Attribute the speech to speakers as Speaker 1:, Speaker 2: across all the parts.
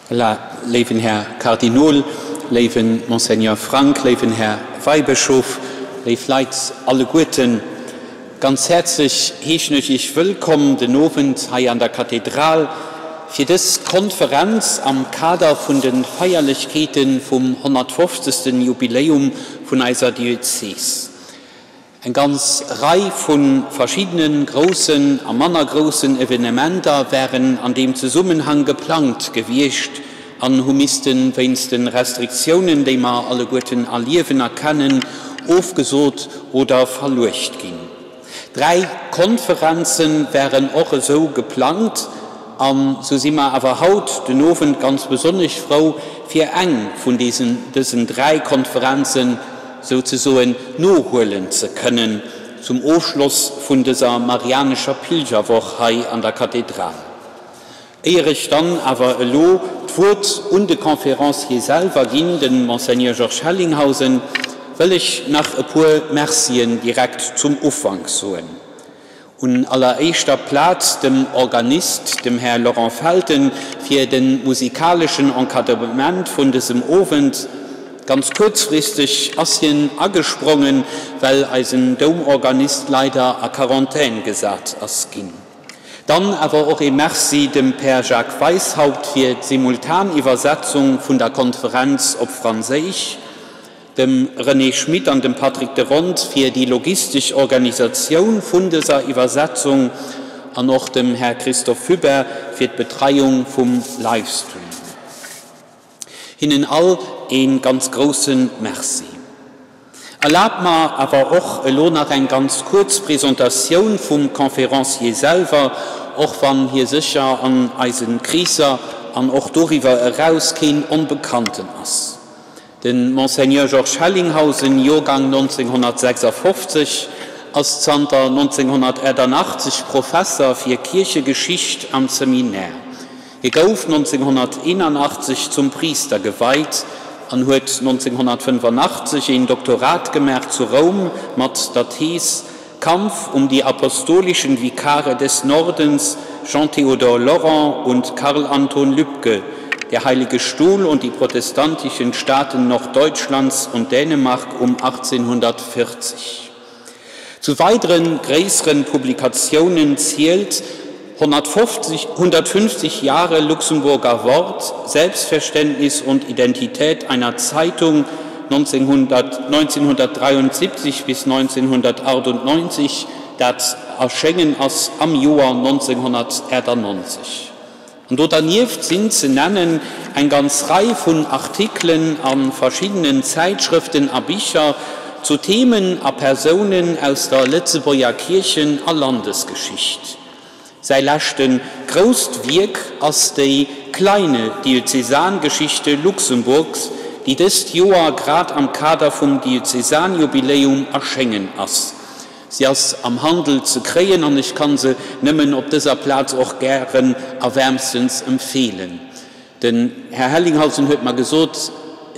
Speaker 1: Voilà, léiwen Här Kardinol, léiwe Monseigneur Frank, léiwen Här Weibëschof, léif Leit alleguerten, ganz häerzlech heeschen ech Iech wëllkomm den Owend hei an der Kathedral fir dës Konferenz am Kader vun de Feierlechkeete vum 150. Jubiläum vun eiser Diözes. Eng ganz Rei vu verschiddene groussen a manner groussen Evenementer waren an deem Zesummenhang geplangt gewiescht an hu misste wéinst de Restriktiounen, déi mer alleguerten erliewen a kennen, ofgesot oder verluecht ginn. Dräi Konferenze waren och esou geplangt an sou si mer awer haut den Owend ganz besonnesch frou, fir eng vun dësen dräi Konferenzen souzesoen nohuelen ze kënnen zum Ofschloss vun dëser marianescher Pilgerwoch hei an der Kathedral. Éier ech dann awer elo d'Wuert un de Conférencier selwer ginn, de Monseigneur Georges Hellinghausen, wëll ech nach e puer Mercien direkt zum Ufank soen. Un alleréischter Plaz dem Organist, dem Här Laurent Felten, fir de musikaleschen Encadrement vun dësem Owend. Ganz kuerzfristeg ass hien agesprongen, well eisen Doumorganist leider a Quarantän gesat ass ginn. Dann awer och ee Merci dem Père Jacques Weishaupt fir d'Simultaniwwersetzung vun der Konferenz op Franséisch. dem René Schmit an dem Patrick de Rond fir déi logistesch Organisatioun vun dëser Iwwersetzung an och dem Här Christophe Hubert fir d'Betreiung vum Livestream. Hinnen all ee ganz grousse Merci. Erlaabt mer awer och elo nach eng ganz kuerz Presentatioun vum Conférencier selwer, och wann hie sécher an eise Kreesser an och doriwwer eraus keen Onbekannten ass. De Monseigneur Georges Hellinghausen, Joergang 1956, ass zanter 1988 Professer fir Kierchegeschicht am Seminär. Hie gouf 1981 zum Priister geweit an huet 1985 een Doktorat gemaach zu Roum mat der Thees Kampf um die apostolischen Vikare des Nordens Jean-Théodore Laurent und Karl Anton Lübke, Der Heilige Stuhl und die protestantischen Staaten Norddeutschlands und Dänemark um 1840. Zu weideren gréisseren Publikatiounen zielt 150, 150 Jahre Luxemburger Wort, Selbstverständnis und Identität einer Zeitung 1900, 1973 bis 1998, dat erschéngen ass am Joer 1998. An do dernieft sinn ze nennen eng ganz Rei vun Artikelen a verschiddenen Zäitschrëften a Bicher zu Themen a Persounen aus der Lëtzebuerger Kierchen a Landesgeschicht. Säi leschte grousst Wierk ass déi Kleine Diözesangeschichte Luxemburgs, déi dëst Joer grad am Kader vum Diözesanjubiläum erschéngen ass. Si ass am Handel ze kréien an ech kann se nëmmen op dëser Plaz och gären a wärmstens empfeelen. Den Här Hellinghausen huet mer gesot,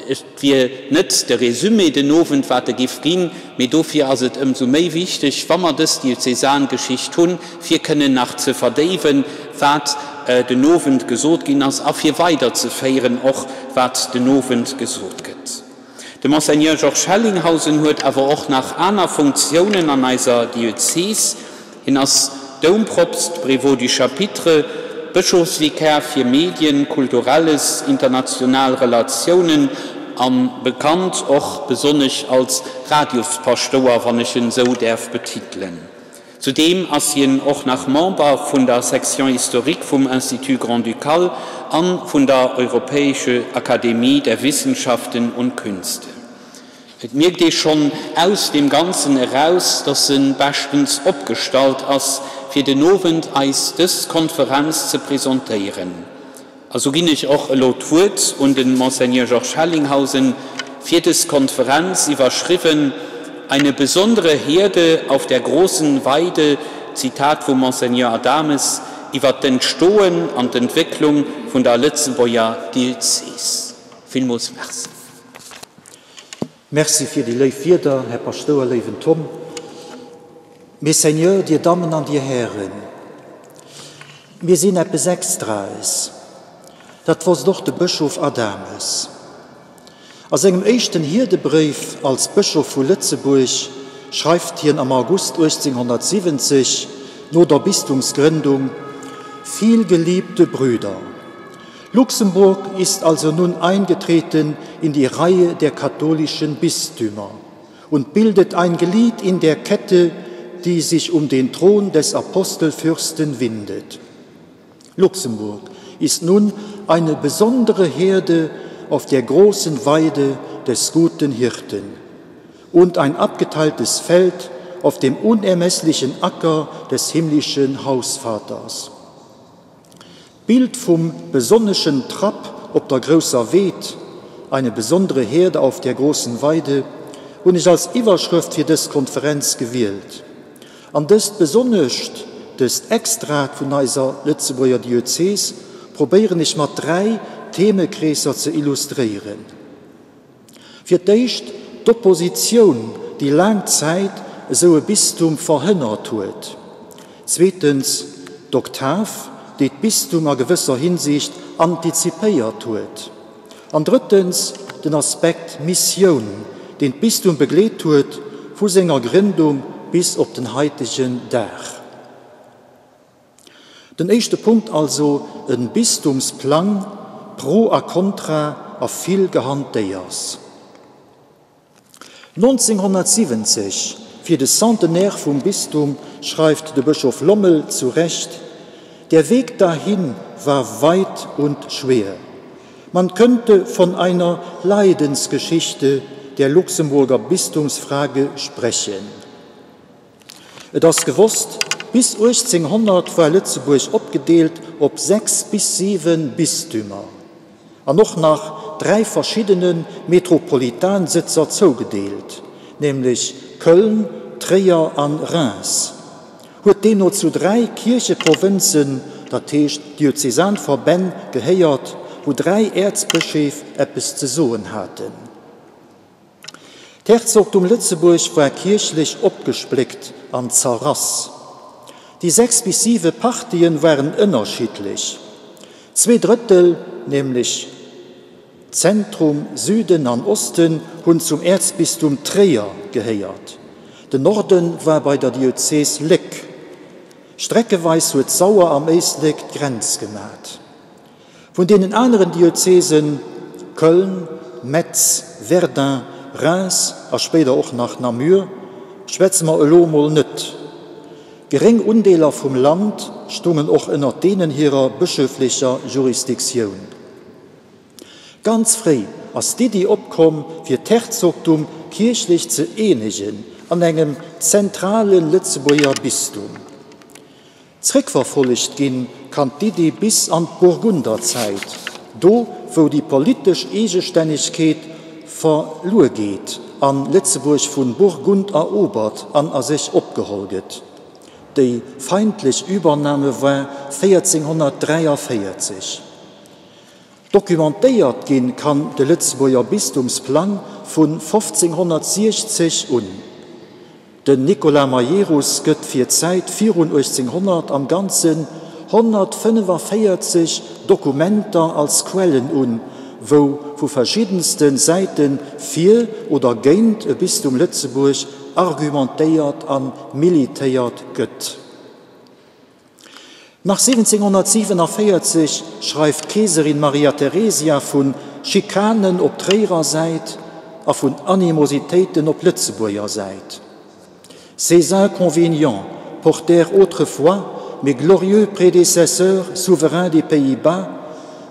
Speaker 1: et wier net de Résumé den Owend, wat e giff ginn, mee dofir ass et ëmsou méi wichteg, wa mer dës Diözesangeschicht hunn, fir kënnen nach ze verdéiwen, wat den Owend gesot ginn ass a fir weiderzeféieren och, wat den Owend gesot gëtt. De Monseigneur Georges Hellinghausen huet awer och nach aner Funktiounen an eiser Diözes. Hien ass Doumpropst, Prévôt du Chapitre, Bëschofsvikär fir Medien, Kulturelles, international Relatiounen a bekannt och besonnesch als Radiospaschtouer, wann ech en esou däerf betitelen. Zudeem ass hien och nach Member vun der Section historique vum Institut grand-ducal an vun der Europäesche Akademie der Wissenschaften und Künste. Et mierkt ee schonn aus deem Ganzen eraus, dass en beschtens opgestallt ass, fir den Owend eis dës Konferenz ze presentéieren. A sou ginn ech och elo d'Wuert un de Monseigneur Georges Hellinghausen fir des Konferenz, iwwerschriwwen Eine besondere Herde auf der großen Weide, Zitat vum Monseigneur Adames iwwert d'Entstoen an d'Entwécklung vun der Lëtzebuerger Diözes. Villmools Merci.
Speaker 2: Merci fir déi léif Wierder, Här Paschtouer, léiwen Tom. Messeigneurs, Dir Dammen an Dir Hären, mir sinn eppes Extraes. Dat wosst och de Bëschof Adames. A sengem éischten Hierdebréif als Bëschof vu Lëtzebuerg schreift hien am August 1870, no der Bistumsgrëndung, Vielgeliebte Brüder, Luxemburg ist also nun eingetreten in die Reihe der katholischen Bistümer und bildet ein Glied in der Kette, die sich um den Thron des Apostelfürsten windet. Luxemburg ist nun eine besondere Herde auf der großen Weide des guten Hirten und ein abgeteiltes Feld auf dem unermesslichen Acker des himmlischen Hausvaters. D'Bild vum besonneschen Trapp op der grousser Weed, eine besondere Herde auf der großen Weide, hunn ech als Iwwerschrëft fir dës Konferenz gewielt. An dëst Besonnescht, dëst Extrat vun eiser Lëtzebuerger Diözees probéieren ech mat 3 Themekreesser ze illustréieren. Fir d'éischt d'Oppositioun, déi laang Zäit esou e Bistum verhënnert huet. Zweetens d'Oktav, déi d'Bistum a gewësser Hinsicht antizipéiert huet. An drëttens den Aspekt Missioun, deen d'Bistum begleet huet vu senger Grëndung bis op den haitegen Dag. Den éischte Punkt also, e Bistumsplang, Pro a Contra a vill Gehandéiers. 1970, fir de Centenaire vum Bistum, schreift de Bëschof Lommel zu Recht, Der Weg dahin war weit und schwer. Man könnte von einer Leidensgeschichte der Luxemburger Bistumsfrage sprechen. Et ass gewosst, bis 1800 war Lëtzebuerg opgedeelt op 6 bis 7 Bistümer an och nach 3 verschiddene Metropolitansëtzer zougedeelt, nämlech Köln, Tréier an Reims, huet deemno zu 3 Kiercheprovënzen, dat heescht Diözesanverbänn, gehéiert, wou 3 Äerzbëscheef eppes ze soen haten. D'Herzogtum Lëtzebuerg war kierchlech opgespléckt an zerrass. Déi 6 bis 7 Partien waren ënnerschiddlech. Zweedrëttel, nämlech Zentrum, Süden an Osten, hunn zum Äerzbistum Tréier gehéiert. Den Norden war bei der Diözees Léck. Streckeweis huet d'Sauer am Éislek d'Grenz gemat. Vun deenen aneren Diözesen, Köln, Metz, Verdun, Reims a spéider och nach Namur, schwätze mer elo emol net. Geréng Undeeler vum Land stungen och ënner deenen hirer bëschöflecher Jurisdiktioun. Ganz fréi ass d'Iddi opkomm, fir d'Herzogtum kierchlech ze eenegen an engem zentrale Lëtzebuerger Bistum. Zréckverfollegt ginn kann d'Iddi bis an d'Burgunderzäit, do wou déi politesch Eegestännegkeet verluer geet an Lëtzebuerg vun Burgund erobert an a sech opgeholl gëtt. Déi feindlech Übernahme war 1443. Documentéiert ginn kann de Lëtzebuerger Bistumsplang vun 1560 un. Den Nicolas Majerus gëtt fir d'Zäit virun 1800 am Ganzen 145 Dokumenter als Quellen un, wou vu verschiddenste Säite fir oder géint e Bistum Lëtzebuerg argumentéiert a militéiert gëtt. Nach 1747 schreift d'Keeserin Maria Theresia vu Schikanen op Tréierer Säit a vun Animositéiten op Lëtzebuerger Säit. Ces inconvénients portèrent autrefois mes glorieux prédécesseurs souverains des Pays-Bas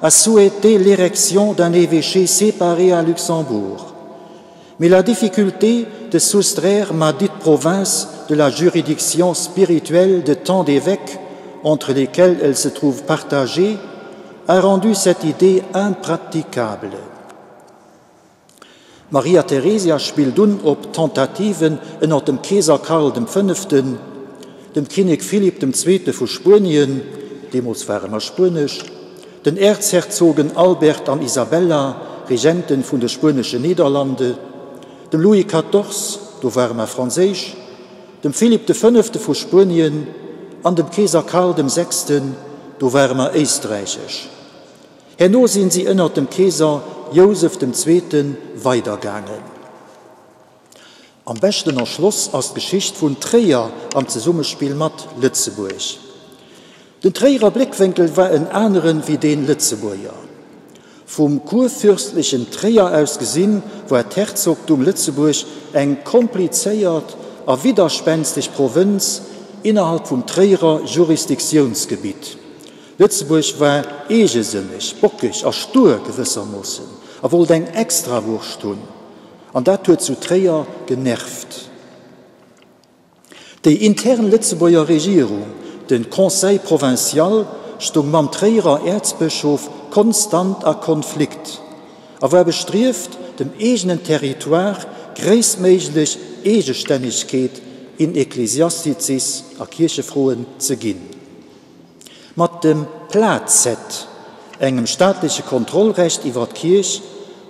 Speaker 2: à souhaiter l'érection d'un évêché séparé à Luxembourg. Mais la difficulté de soustraire ma dite province de la juridiction spirituelle de tant d'évêques entre lesquels elle se trouve partagée a rendu cette idée impraticable. Maria Theresia spillt dunn op Tentativen ënner dem Keeser Karl dem Fënneften, dem Kinnek Philipp dem Zweete vu Spuenien, deemools war ëmmer Spuenesch, den Äerzherzogen Albert an Isabella, Regenten vun de Spueneschen Nederlande, dem Louis Quatorze, do ware mer franséisch, dem Philipp de Fënnefte vu Spuenien an dem Keeser Karl dem Sechsten, do ware mer éisträichesch. Herno sinn si ënnert dem Keeser Jousef dem Zweete weidergaangen. Am beschten erschloss ass d'Geschicht vun Tréier am Zesummespill mat Lëtzebuerg. Den Tréierer Bléckwénkel war en aneren wéi deen Lëtzebuerger. Vum kurfürstlechen Tréier aus gesinn war d'Herzogtum Lëtzebuerg eng komplizéiert a widderspenstig Provënz innerhalb vum Tréierer Jurisdiktiounsgebitt. Lëtzebuerg war eegesënneg, bockeg a stur gewëssermoossen a wollt eng Extrawurscht hunn. An dat huet zu Tréier genervt. Déi intern Lëtzebuerger Regierung, de Conseil provincial, stoung mam Tréierer Äerzbëschof konstant a Konflikt a war bestrieft, dem eegenen Territoire gréisstméiglech Eegestännegkeet in ecclesiasticis, a Kierchefroen, ze ginn. Mat dem Plazet, engem staatleche Kontrollrecht iwwer d'Kierch,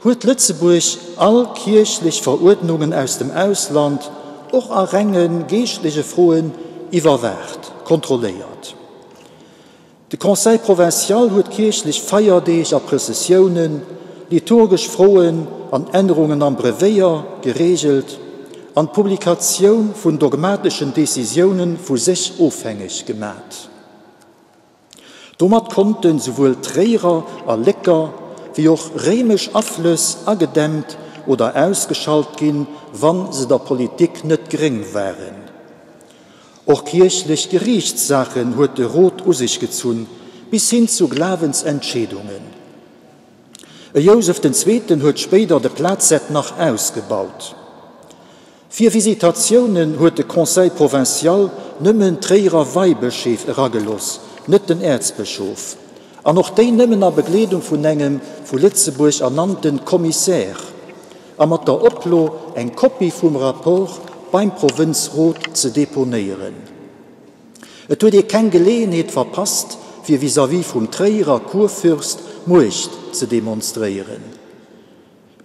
Speaker 2: huet Lëtzebuerg all kierchlech Veruerdnungen aus dem Ausland, och a renge geeschtleche Froen, iwwerwaacht, kontrolléiert. De Conseil provincial huet kierchlech Feierdeeg a Prëssessiounen, liturgesch Froen an Ännerungen am Brevéier gereegelt an d'Publikatioun vun dogmateschen Decisioune vu sech ofhängeg gemat. Domat konnte souwuel Tréierer a Lécker wéi och réimesch Aflëss agedämmt oder ausgeschalt ginn, wa se der Politik net gréng waren. Och kierchlech Geriichtssaachen huet de Rot u sech gezunn, bis hin zu Glawensentscheedungen. E Jousef den Zweeten huet spéider de Plazett nach ausgebaut. Fir Visitatiounen huet de Conseil provincial nëmmen d'Tréierer Weibëscheef erageloss, net den Äerzbëschof, an och déi nëmmen a Begleedung vun engem vu Lëtzebuerg ernannte Commissaire a mat der Oplo eng Kopie vum Rapport beim Provënzrot ze deponéieren. Et huet ee keng Geleeënheet verpasst, fir vis-à-vis vum Tréierer Kurfürst Muecht ze demonstréieren.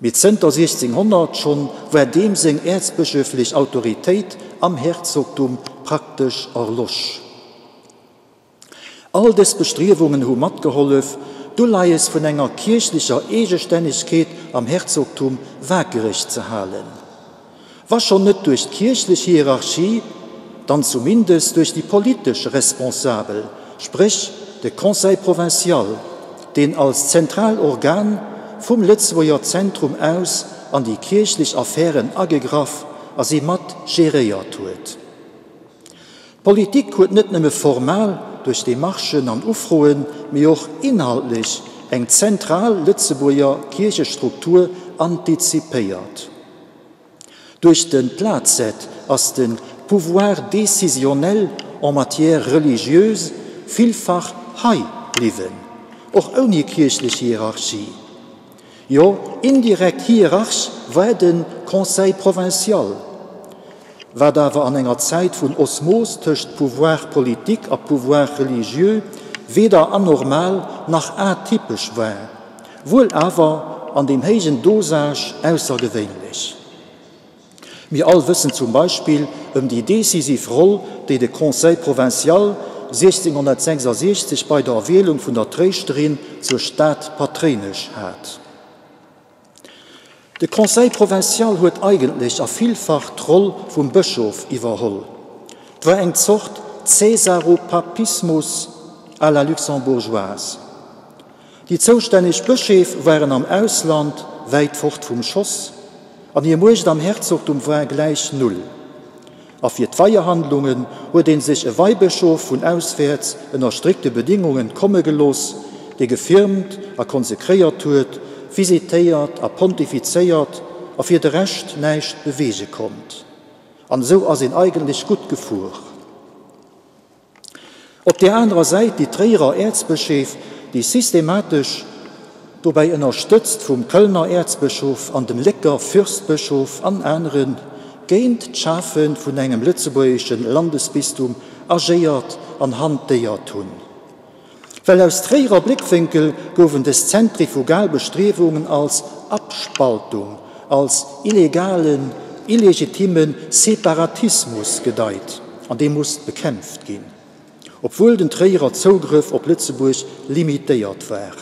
Speaker 2: Mee zënter 1600 schonn war deem seng äerzbëschöflech Autoritéit am Herzogtum praktesch erlosch. All dës Bestriewungen hu matgehollef, d'Uleies vun enger kierchlecher Eegestännegkeet am Herzogtum wakereg ze halen. Wa schonn net duerch d'kierchlech Hierarchie, dann zumindest duerch déi politesch Responsabel, spréch de Conseil provincial, deen als zentral Organ vum Lëtzebuerger Zentrum aus an déi kierchlech Affären agegraff a si mat geréiert huet. D'Politik huet net nëmme formal duerch Demarchen an Ufroen, mee och inhaltlech eng zentral Lëtzebuerger Kierchestruktur antizipéiert. Duerch de Plazet ass de Pouvoir décisionnel en matière religieuse villfach hei bliwwen, och ouni kierchlech Hierarchie. Jo, indirekt Hierarch war de Conseil provincial, wat awer an enger Zäit vun Osmos tëscht Pouvoir politique a Pouvoir religieux weder anormal nach atypesch war, wuel awer an deem héijen Dosage aussergewéinlech. Mir all wëssen zum Beispill ëm déi decisiv Roll, déi de Conseil provincial 1666 bei der Erwielung vun der Tréischterin zur Stadpatréinesch hat. De Conseil provincial huet eigentlech a villfach d'Roll vum Bëschof iwwerholl. 't war eng Zort Cäsaropapismus à la luxembourgeoise. Déi zoustänneg Bëscheef waren am Ausland, wäit fort vum Schoss, an hir Muecht am Herzogtum war gläich Null. A fir d'Weierhandlungen huet een sech e Weibëschof vun auswäerts ënner strikte Bedingungen komme gelooss, dee gefirmt a konsekréiert huet, visitéiert a pontifizéiert a fir de Rescht näischt beweege konnt. An esou ass een eigentlech gutt gefuer. Op där anerer Säit déi Tréierer Äerzbëscheef, déi systematesch, dobäi ënnerstëtzt vum Kölner Äerzbëschof an dem Lécker Fürstbëschof an aneren, géint d'Schafe vun engem lëtzebuergesche Landesbistum agéiert an hantéiert hunn. Well aus Tréierer Bléckwénkel gouwen des zentrifugal Bestriewungen als Abspaltung, als illegalen, illegitimme Separatismus gedeit an dee musst bekämpft ginn, obwuel den Tréierer Zougrëff op Lëtzebuerg limitéiert war.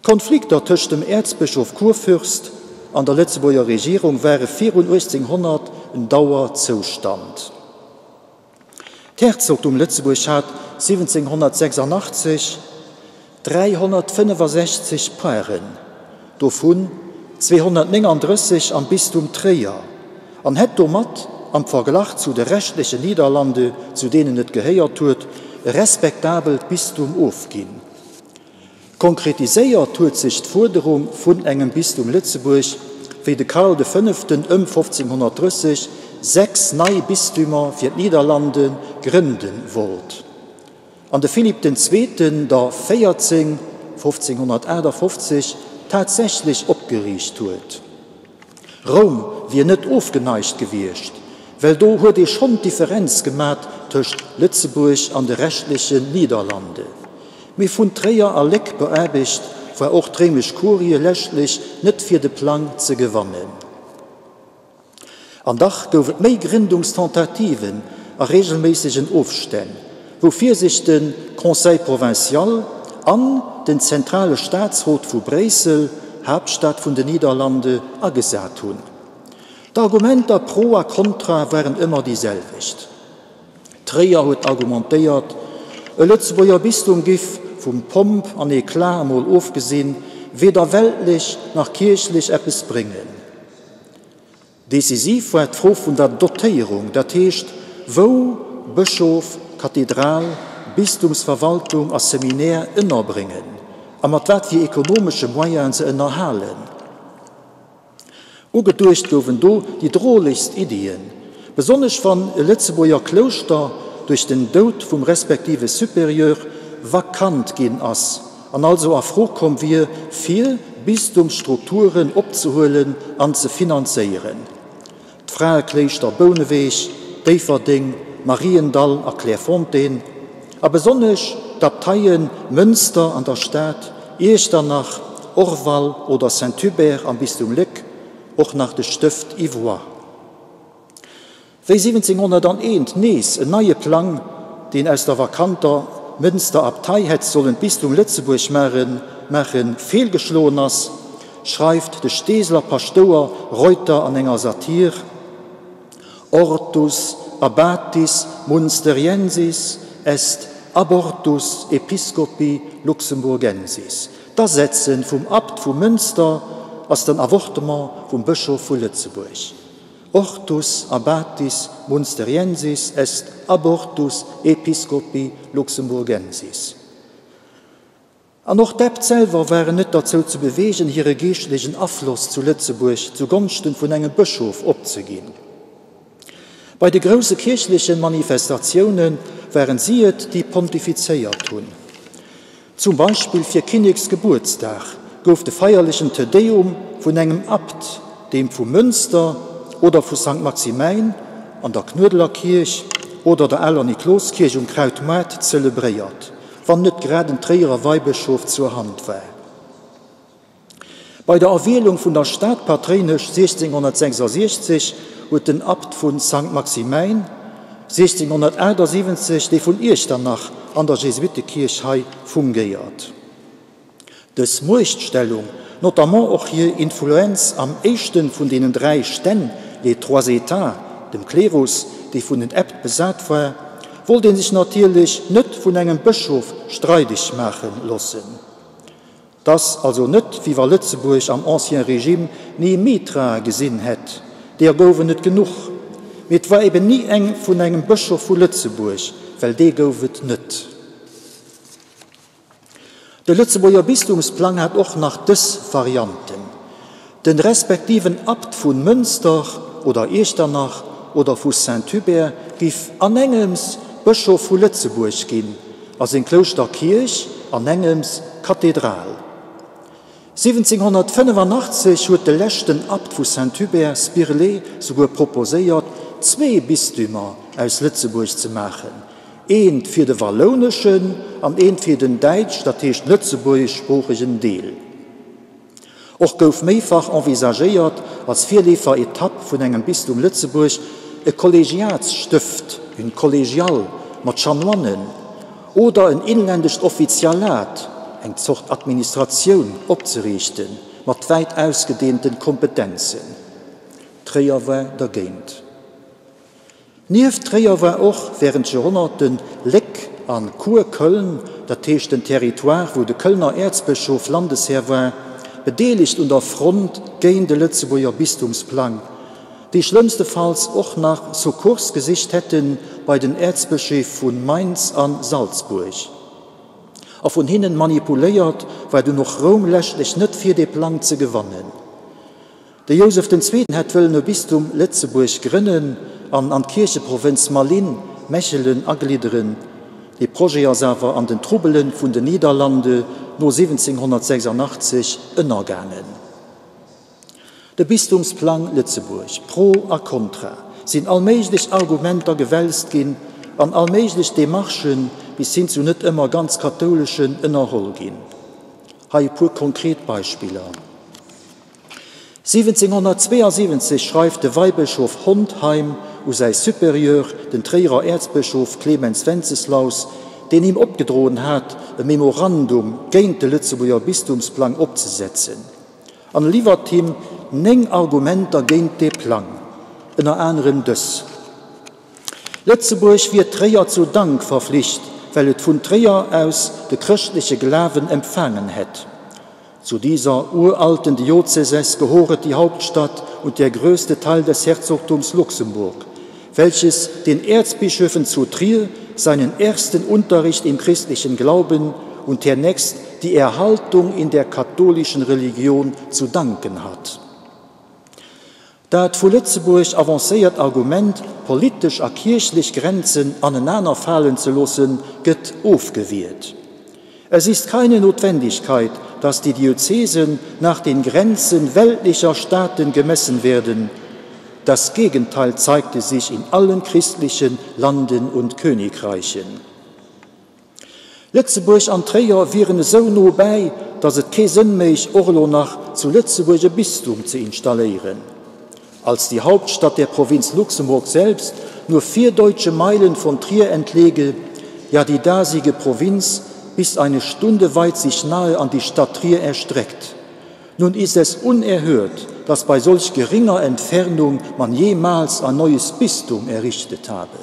Speaker 2: D'Konflikter tëscht dem Äerzbëschof Kurfürst an der Lëtzebuerger Regierung ware virun 1800 en Dauerzoustand. D'Herzogtum Lëtzebuerg hat 1786 365 Paren, dovun 239 am Bistum Tréier, an hätt domat, am Verglach zu de reschtlechen Niederlande, zu deenen et gehéiert huet, e respektabelt Bistum ofginn. Konkretiséiert huet sech d'Fuerderung vun engem Bistum Lëtzebuerg, wéi de Karl de Fënneften ëm 1530 sechs nei Bistümer fir d'Niederlande grënde wollt, an de Philipp den Zweeten der 14, 1558 tatsächlech opgeriicht huet. Roum wier net ofgeneigt gewiescht, well do huet ee schonn d'Differenz gemat tëscht Lëtzebuerg an de reschtlechen Niederlande. Mee vun Tréier a Léck beaarbecht, war och d'réimesch Kurie leschtlech net fir de Plang ze gewannen. An dach gouf et méi Gründungstentativen a regelméissegen Ofstänn, woufir sech de Conseil provincial an den zentrale Staatsrot vu Bréissel, Haaptstad vun den Niederlande, agesat hunn. D'Argumenter pro a contra waren ëmmer déi selwecht. Tréier huet argumentéiert, e Lëtzebuerger Bistum giff, vum Pomp an Eclat emol ofgesinn, weder weltlech nach kierchlech eppes bréngen. Decisiv war d'Fro vun der Dotéierung, dat heescht, wou Bëschof, Kathedral, Bistumsverwaltung a Seminär ënnerbréngen a mat wat fir ekonomesche Moyene se ënnerhalen. Ugeduecht gouwen do déi drolegst Iddien, besonnesch wann e Lëtzebuerger Klouschter duerch den Doud vum respektive Supérieur vakant ginn ass an also a Fro komm wier, fir Bistumsstrukturen opzehuelen an ze finanzéieren. D'Fraekléischter Bouneweg, Déifferdeng, Mariendall a Clairefontaine, a besonnesch d'Abteie Mënster an der Stad, Iechternach, Orval oder Saint-Hubert am Bistum Léck, och nach de Stëft Yvoire. Wéi 1701 nees en neie Plang, deen aus der vakanter Mënster Abtei hätt sollen d'Bistum Lëtzebuerg maachen, feelgeschloen ass, schreift de Steeseler Paschtouer Reuter an enger Satir, Ortus abbatis Munsteriensis est abortus episcopi Luxemburgensis. D'Asetze vum Abt vu Münster ass den Avortement vum Bëschof vu Lëtzebuerg. Ortus abbatis Munsteriensis est abortus episcopi Luxemburgensis. An och d'Äbt selwer waren net derzou ze beweegen, hire geeschtlechen Afloss zu Lëtzebuerg zu Gonschten vun engem Bëschof opzeginn. Bei de grousse kierchlechen Manifestatioune waren si et, déi pontifizéiert hunn. Zum Beispill fir Kinneksgebuertsdag gouf de feierlechen Te Deum vun engem Abt, deem vu Münster oder vu Sankt Maximäin an der Knuedeler Kierch oder der aler Nikloskierch um Krautmaart zelebréiert, wann net grad en Tréierer Weibëschof zur Hand war. Bei der Erwielung vun der Stadpatréinesch 1666 huet den Abt vu Sankt Maximäin 1678 dee vun Iechternach an der Jesuittekierch hei fungéiert. Dës Muechtstellung, notamment och hir Influenz am éischte vun deenen dräi Stänn, les trois États, dem Klerus, dee vun den Äbt besat war, wollt ee sech natierlech net vun engem Bëschof streideg maache loossen. 't ass also net, wéi wa Lëtzebuerg am Ancien Régime ni Mitrae gesinn hätt, deeër gouwen et genuch, mee et war eben ni eng vun engem Bëschof vu Lëtzebuerg, well dee gouf et net. De Lëtzebuerger Bistumsplang hat och nach dës Varianten, Den respektiven Abt vu Münster oder Iechternach oder vu Saint-Hubert giff anengems Bëschof vu Lëtzebuerg ginn a seng Klouschterkierch anengems Kathedral. 1785 huet de leschten Abt vu Saint-Hubert, Spirlet, souguer proposéiert, zwee Bistümer aus Lëtzebuerg ze maachen, eent fir de wallouneschen an eent fir den däitsch, dat heescht lëtzebuergeschsproochegen Deel. Och gouf méifach envisagéiert, als Virleefer-Etapp vun engem Bistum Lëtzebuerg e Kollegiatsstëft, une collégiale, mat Chanoinen oder en inländescht Offizialat. eng Zort Administratioun opzeriichten, mat wäit ausgedeenten Kompetenzen. Tréier war dergéint. Nieft Tréier war och während Joerhonnerten Léck an Kurköln, dat heescht den Territoire wou de Kölner Äerzbëschof Landeshär war, bedeelegt un der Front géint de Lëtzebuerger Bistumsplang, déi schlëmmstefalls och nach Sukkurs gesicht hätte bei den Äerzbëscheef vu Mainz a Salzburg. A vun hinnen manipuléiert, war dunn och Roum leschtlech net fir dee Plang ze gewannen. De Jousef den Zweeten hätt wëllen e Bistum Lëtzebuerg grënnen an an d'Kiercheprovënz Malines, Mechelen, aglidderen. Dee Projet ass awer an den Trubbele vun den Niederlande no 1786 ënnergaangen. De Bistumsplang Lëtzebuerg, Pro a Kontra sinn allméiglech Argumenter gewälzt ginn an allméiglech Demarchen, bis hin zu net ëmmer ganz kathouleschen, ënnerholl ginn. Hei e puer konkret Beispiller. 1772 schreift de Weibëschof Hontheim u säi Supérieur, den Tréierer Äerzbëschof Clemens Wenzeslaus, deen him opgedroen hat, e Memorandum géint de Lëtzebuerger Bistumsplang opzesetzen, an e liwwert him 9 Argumenter géint dee Plang, ënner anerem dës, Lëtzebuerg wier Tréier zu Dank verflicht, well et vun Tréier aus de chrëschtleche Glawen empfaangen hätt. Zu dieser uralten Diozeses gehoret die Hauptstadt und der größte Teil des Herzogtums Luxemburg, welches den Erzbischöfen zu Trier seinen ersten Unterricht im christlichen Glauben und hernächst die Erhaltung in der katholischen Religion zu danken hat. Dat vu Lëtzebuerg avancéiert Argument, politesch a kierchlech Grenzen anenaner falen ze loossen, gëtt ofgewiert. Es ist keine Notwendigkeit, dass die Diözesen nach den Grenzen weltlicher Staaten gemessen werden. Das Gegenteil zeigte sich in allen christlichen Landen und Königreichen. Lëtzebuerg an Tréier wieren esou no bäi, datt et kee Sënn méich, och elo nach zu Lëtzebuerg e Bistum ze installéieren. Als die Hauptstadt der Provinz Luxemburg selbst nur vier deutsche Meilen von Trier entlege, ja die dasige Provinz bis eine Stunde weit sich nahe an die Stadt Trier erstreckt. Nun ist es unerhört, dass bei solch geringer Entfernung man jemals ein neues Bistum errichtet habe.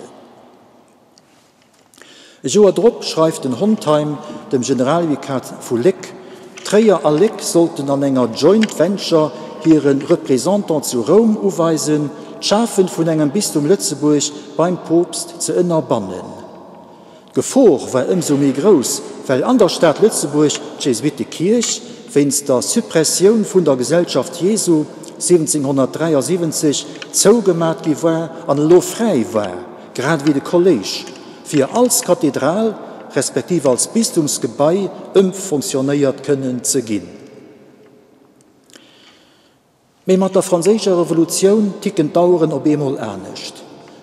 Speaker 2: E Joer drop schreift den Hontheim dem Generalvikar vu Léck, Tréier a Léck sollten an enger Joint Venture hire Représentant zu Roum uweisen, d'Schafe vun engem Bistum Lëtzebuerg beim Poopst ze ënnerbannen. D'Gefor war ëmsou méi grouss, well an der Stad Lëtzebuerg d'Jesuittekierch wéinst der Suppressioun vun der Gesellschaft Jesu 1773 zougemat gi war an elo fräi war. grad ewéi de Kolléisch, fir als Kathedral respektiv als Bistumsgebai ëmfonctionnéiert kënnen ze ginn. Mee mat der Franséischer Revolutioun ticken d'Aueren op eemol anescht.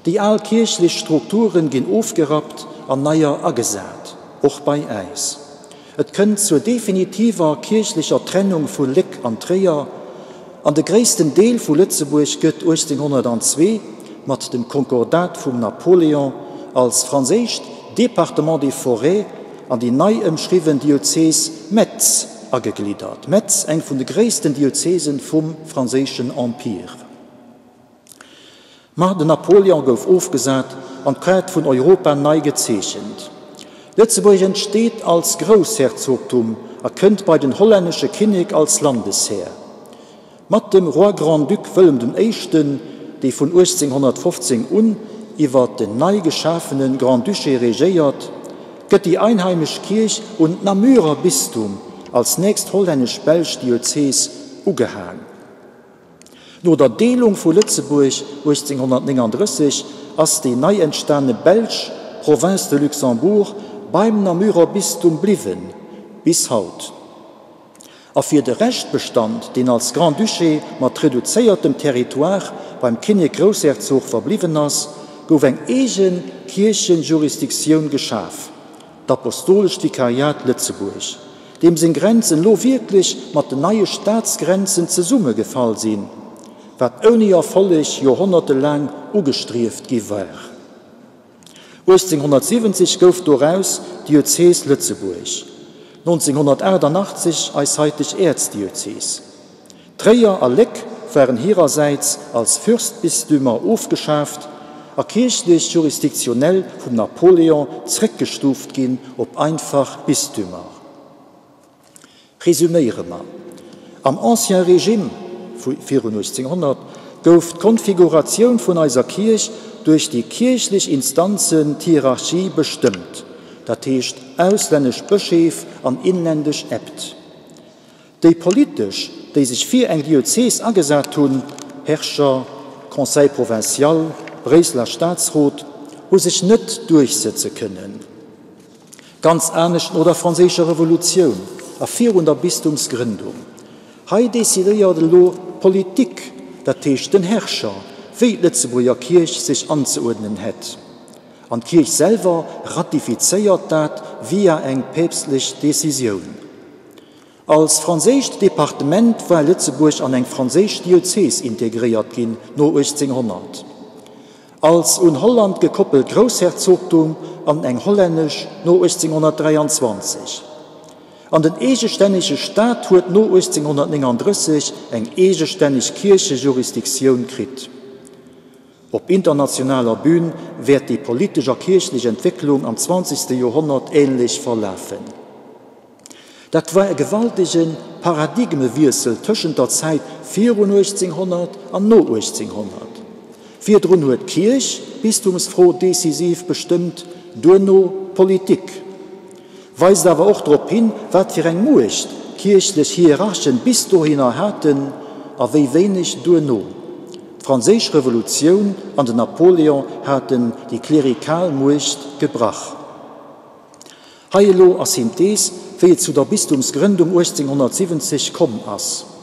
Speaker 2: Déi al kierchlech Strukturen ginn ofgerappt an neier agesat, och bei äis. Et kënnt zur definitiver kierchlecher Trennung vu Léck an Tréier, an de gréissten Deel vu Lëtzebuerg gëtt 1802 mat dem Konkordat vum Napoléon als franséischt Département des Forêts an déi nei ëmschriwwen Diözes Metz agegliddert. Metz, eng vun de gréissten Diözese vum franséischen Empire. Ma den Napoleon gouf ofgesat an d'Kaart vun Europa nei gezeechent. Lëtzebuerg entsteet als Groussherzogtum a kënnt bei den hollännesche Kinnek als Landeshär. Mat dem Roi Grand-Duc Wëllem den Éischten, dee vun 1815 un iwwer den nei geschafene Grand-Duché regéiert, gëtt déi einheimesch Kierch un d'Namurer Bistum als nächst hollännesch-belsch Diözees ugehaang. No der Deelung vu Lëtzebuerg 1839 ass déi nei entstane belsch Province de Luxembourg beim Namurer Bistum bliwwen, bis haut. A fir de Reschtbestand, deen als Grand-Duché mat reduzéiertem Territoire beim Kinnek-Groussherzog verbliwwen ass, gouf eng eege Kierchejurisdiktioun geschaf, d'Apostolescht Vikariat Lëtzebuerg. deem seng Grenzen lo wierklech mat den neie Staatsgrenzen zesummegefall sinn, wat ouni Erfolleg joerhonnertelaang ugestrieft gi war. 1870 gouf doraus d'Diözees Lëtzebuerg. 1988 eis haiteg Äerzdiözes. Tréier a Léck waren hirersäits als Fürstbistümer ofgeschaaft a kierchlech jurisdiktionell vum Napoléon zréckgestuuft ginn op einfach Bistümer. Resüméiere mer, Am Ancien Régime, vu virun 1800, gouf d'Konfiguratioun vun eiser Kierch duerch déi kierchlech Instanzen, d'Hierarchie, bestëmmt, dat heescht auslännesch Bëscheef an inländesch Äbt. Déi politesch, déi sech fir eng Diözes agesat hunn, Herrscher, Conseil provincial, Bréisseler Staatsrot, hu sech net duerchsëtze kënnen. Ganz anescht no der Franséischer Revolutioun a virun der Bistumsgrëndung. Hei decidéiert elo d'Politik, dat heescht den Herrscher, wéi d'Lëtzebuerger Kierch sech anzeuerdnen hätt. An d'Kierch selwer ratifizéiert dat via eng päpstlech Decisioun. Als franséischt Departement war Lëtzebuerg an eng franséisch Diözes integréiert ginn no 1800. Als un Holland gekoppelt Groussherzogtum an eng hollännesch no 1823. An den eegestännege Staat huet no 1839 eng eegestänneg Kierchejurisdiktioun kritt. Op internationaler Bün wäert déi politesch a kierchlech Entwécklung am zwanzegste Joerhonnert änlech verlafen. Dat war e gewaltege Paradigmewiessel tëschent der Zäit virun 1800 an no 1800. Virdrun huet d'Kierch d'Bistumsfro decisiv bestëmmt, duerno d'Politik. Weist awer och drop hin, wat fir eng Muecht d'kierchlech Hierarchen bis dohinner haten a wéi wéineg duerno. D'Franséisch Revolutioun an den Napoléon haten déi klerikal Muecht gebrach. Hei elo a Synthees, wéi et zu der Bistumsgrëndung 1870 komm ass.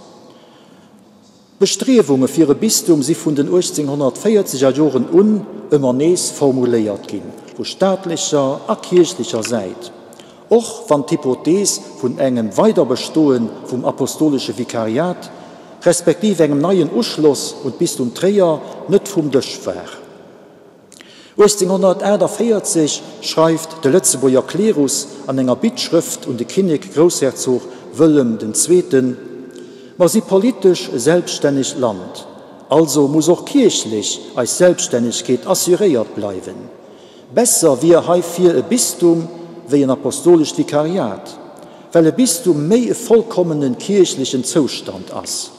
Speaker 2: D'Bestriewunge fir e Bistum si vun den 1840 er Joren un ëmmer nees formuléiert ginn, vu staatlecher a kierchlecher Säit, och wann d'Hypothees vun engem Weiderbestoe vum Apostolesche Vikariat, respektiv engem neien Uschloss un d'Bistum Tréier net vum Dësch war. 1848 schreift de Lëtzebuerger Klerus an enger Bittschrëft un de Kinnek Groussherzog Wëllem den Zweeten, Mer si politesch e selbststännegt Land, also muss och kierchlech eis Selbststännegkeet assuréiert bleiwen. Besser wier heifir e Bistum wéi en apostolescht Vikariat, well e Bistum méi e vollkommene kierchlechen Zoustand ass.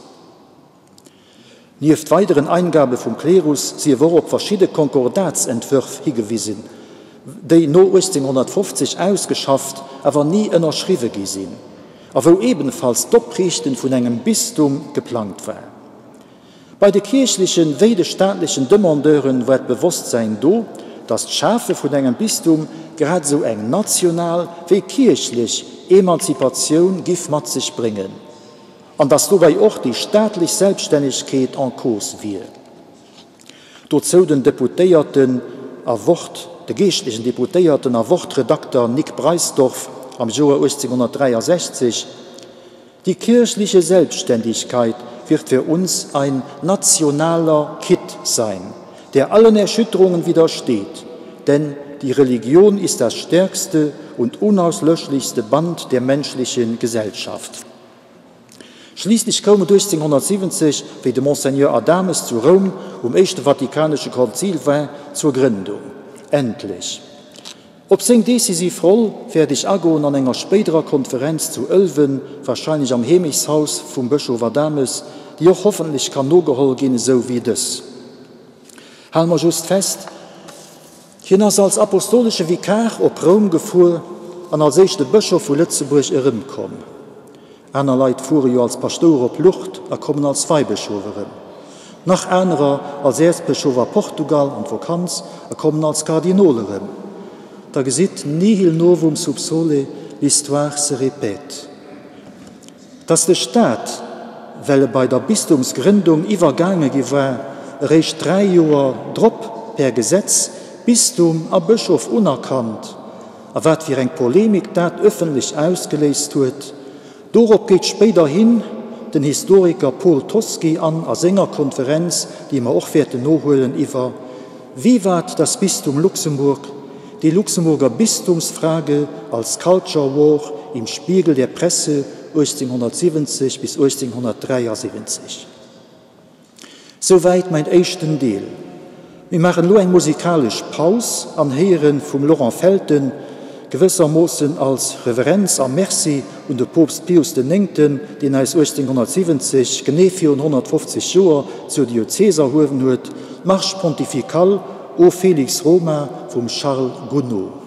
Speaker 2: Nieft weideren Eingabe vum Klerus sief och op verschidde Konkordatsentwërf higewisen, déi no 1850 ausgeschafft, awer ni ënnerschriwwe gi sinn, a wou ebenfalls d'Opriichten vun engem Bistum geplangt war. Bei de kierchlechen wéi de staatlechen Demandeuren war d'Bewosstsäin do, datt d'Schafe vun engem Bistum grad esou eng national wéi kierchlech Emanzipatioun giff mat sech bréngen. An datt dobäi och déi staatlech Selbststännegkeet en cause wier. Dozou den Deputéierten a Wort, de geeschtlechen Deputéierten a Wort-Redakter Nic Breisdorf am Joer 1863, Die kirchliche Selbstständigkeit wird für uns ein nationaler Kitt sein, der allen Erschütterungen widersteht, denn die Religion ist das stärkste und unauslöschlichste Band der menschlichen Gesellschaft. Schliisslech koum et 1870, wéi de Monseigneur Adames zu Roum um Éischte Vatikanesche Konzil war, zur Grëndung. Endlech! Op seng decisiv Roll wäert ech agoen an enger spéiderer Konferenz zu Ëlwen, wahrscheinlech am Heemechtshaus vum Bëschof Adames, déi och hoffentlech kann nogeholl ginn, esou wéi dës. Hale mer just fest, Hien ass als apostolesche Vikar op Roum gefuer an als éischte Bëschof vu Lëtzebuerg erëmkomm. Aner Leit fuere jo als Paschtouer op Lourdes a kommen als Weibëschof erëm. Nach anerer als Äerzbëschof a Portugal an d'Vokanz a kommen als Kardinol erëm. Der gesitt, nihil novum sub sole, l'histoire se répète. Dass de Staat, well e bei der Bistumsgrëndung iwwergaange gi war, eréischt 3 Joer drop per Gesetz Bistum a Bëschof unerkannt, a wat fir eng Polemik dat ëffentlech ausgeléist huet, dorop geet spéiderhin den Historiker Paul Toschi an a senger Konferenz, déi mer och wäerten nohuelen, iwwer Vivat das Bistum Luxemburg, Die Luxemburger Bistumsfrage als Culture War. Im Spiegel der Presse 1870 bis 1873. Souwäit mäin éischten Deel. Mir maachen elo eng musikalesch Paus an héiere vum Laurent Felten, gewëssermoossen als Reverenz a Merci un de Poopst Pius den Néngten, deen eis 1870, genee virun 150 Joer, zur Diözees erhuewen huet, d'Marche pontificale O Felix Roma vum Charles Gounod.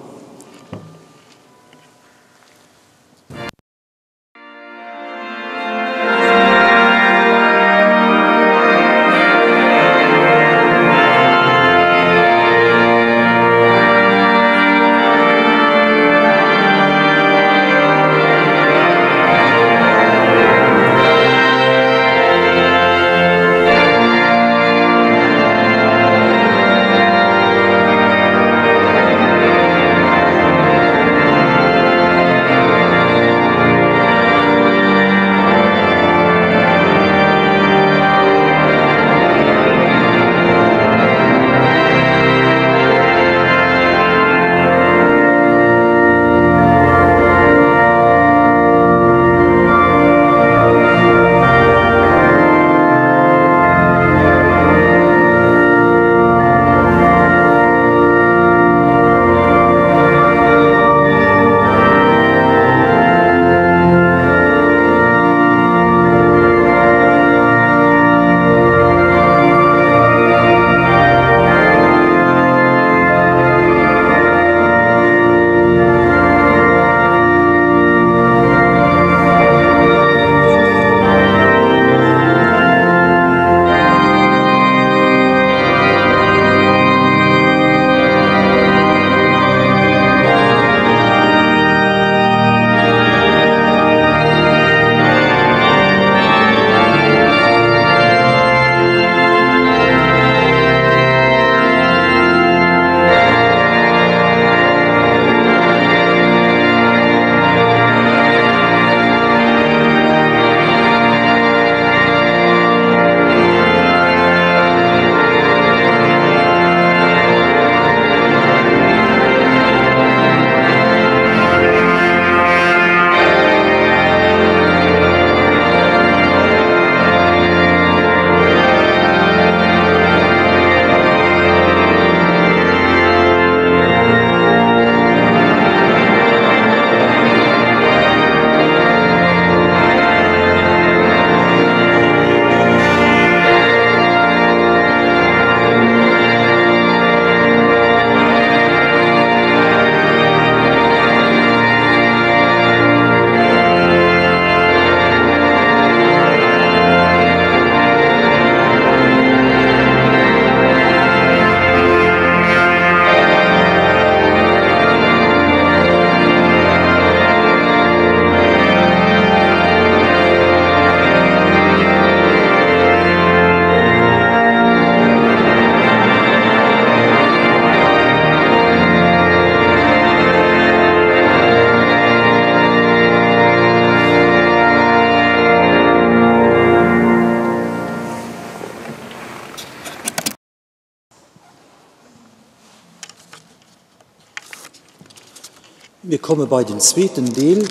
Speaker 2: Mir komme bei den zweeten Deel,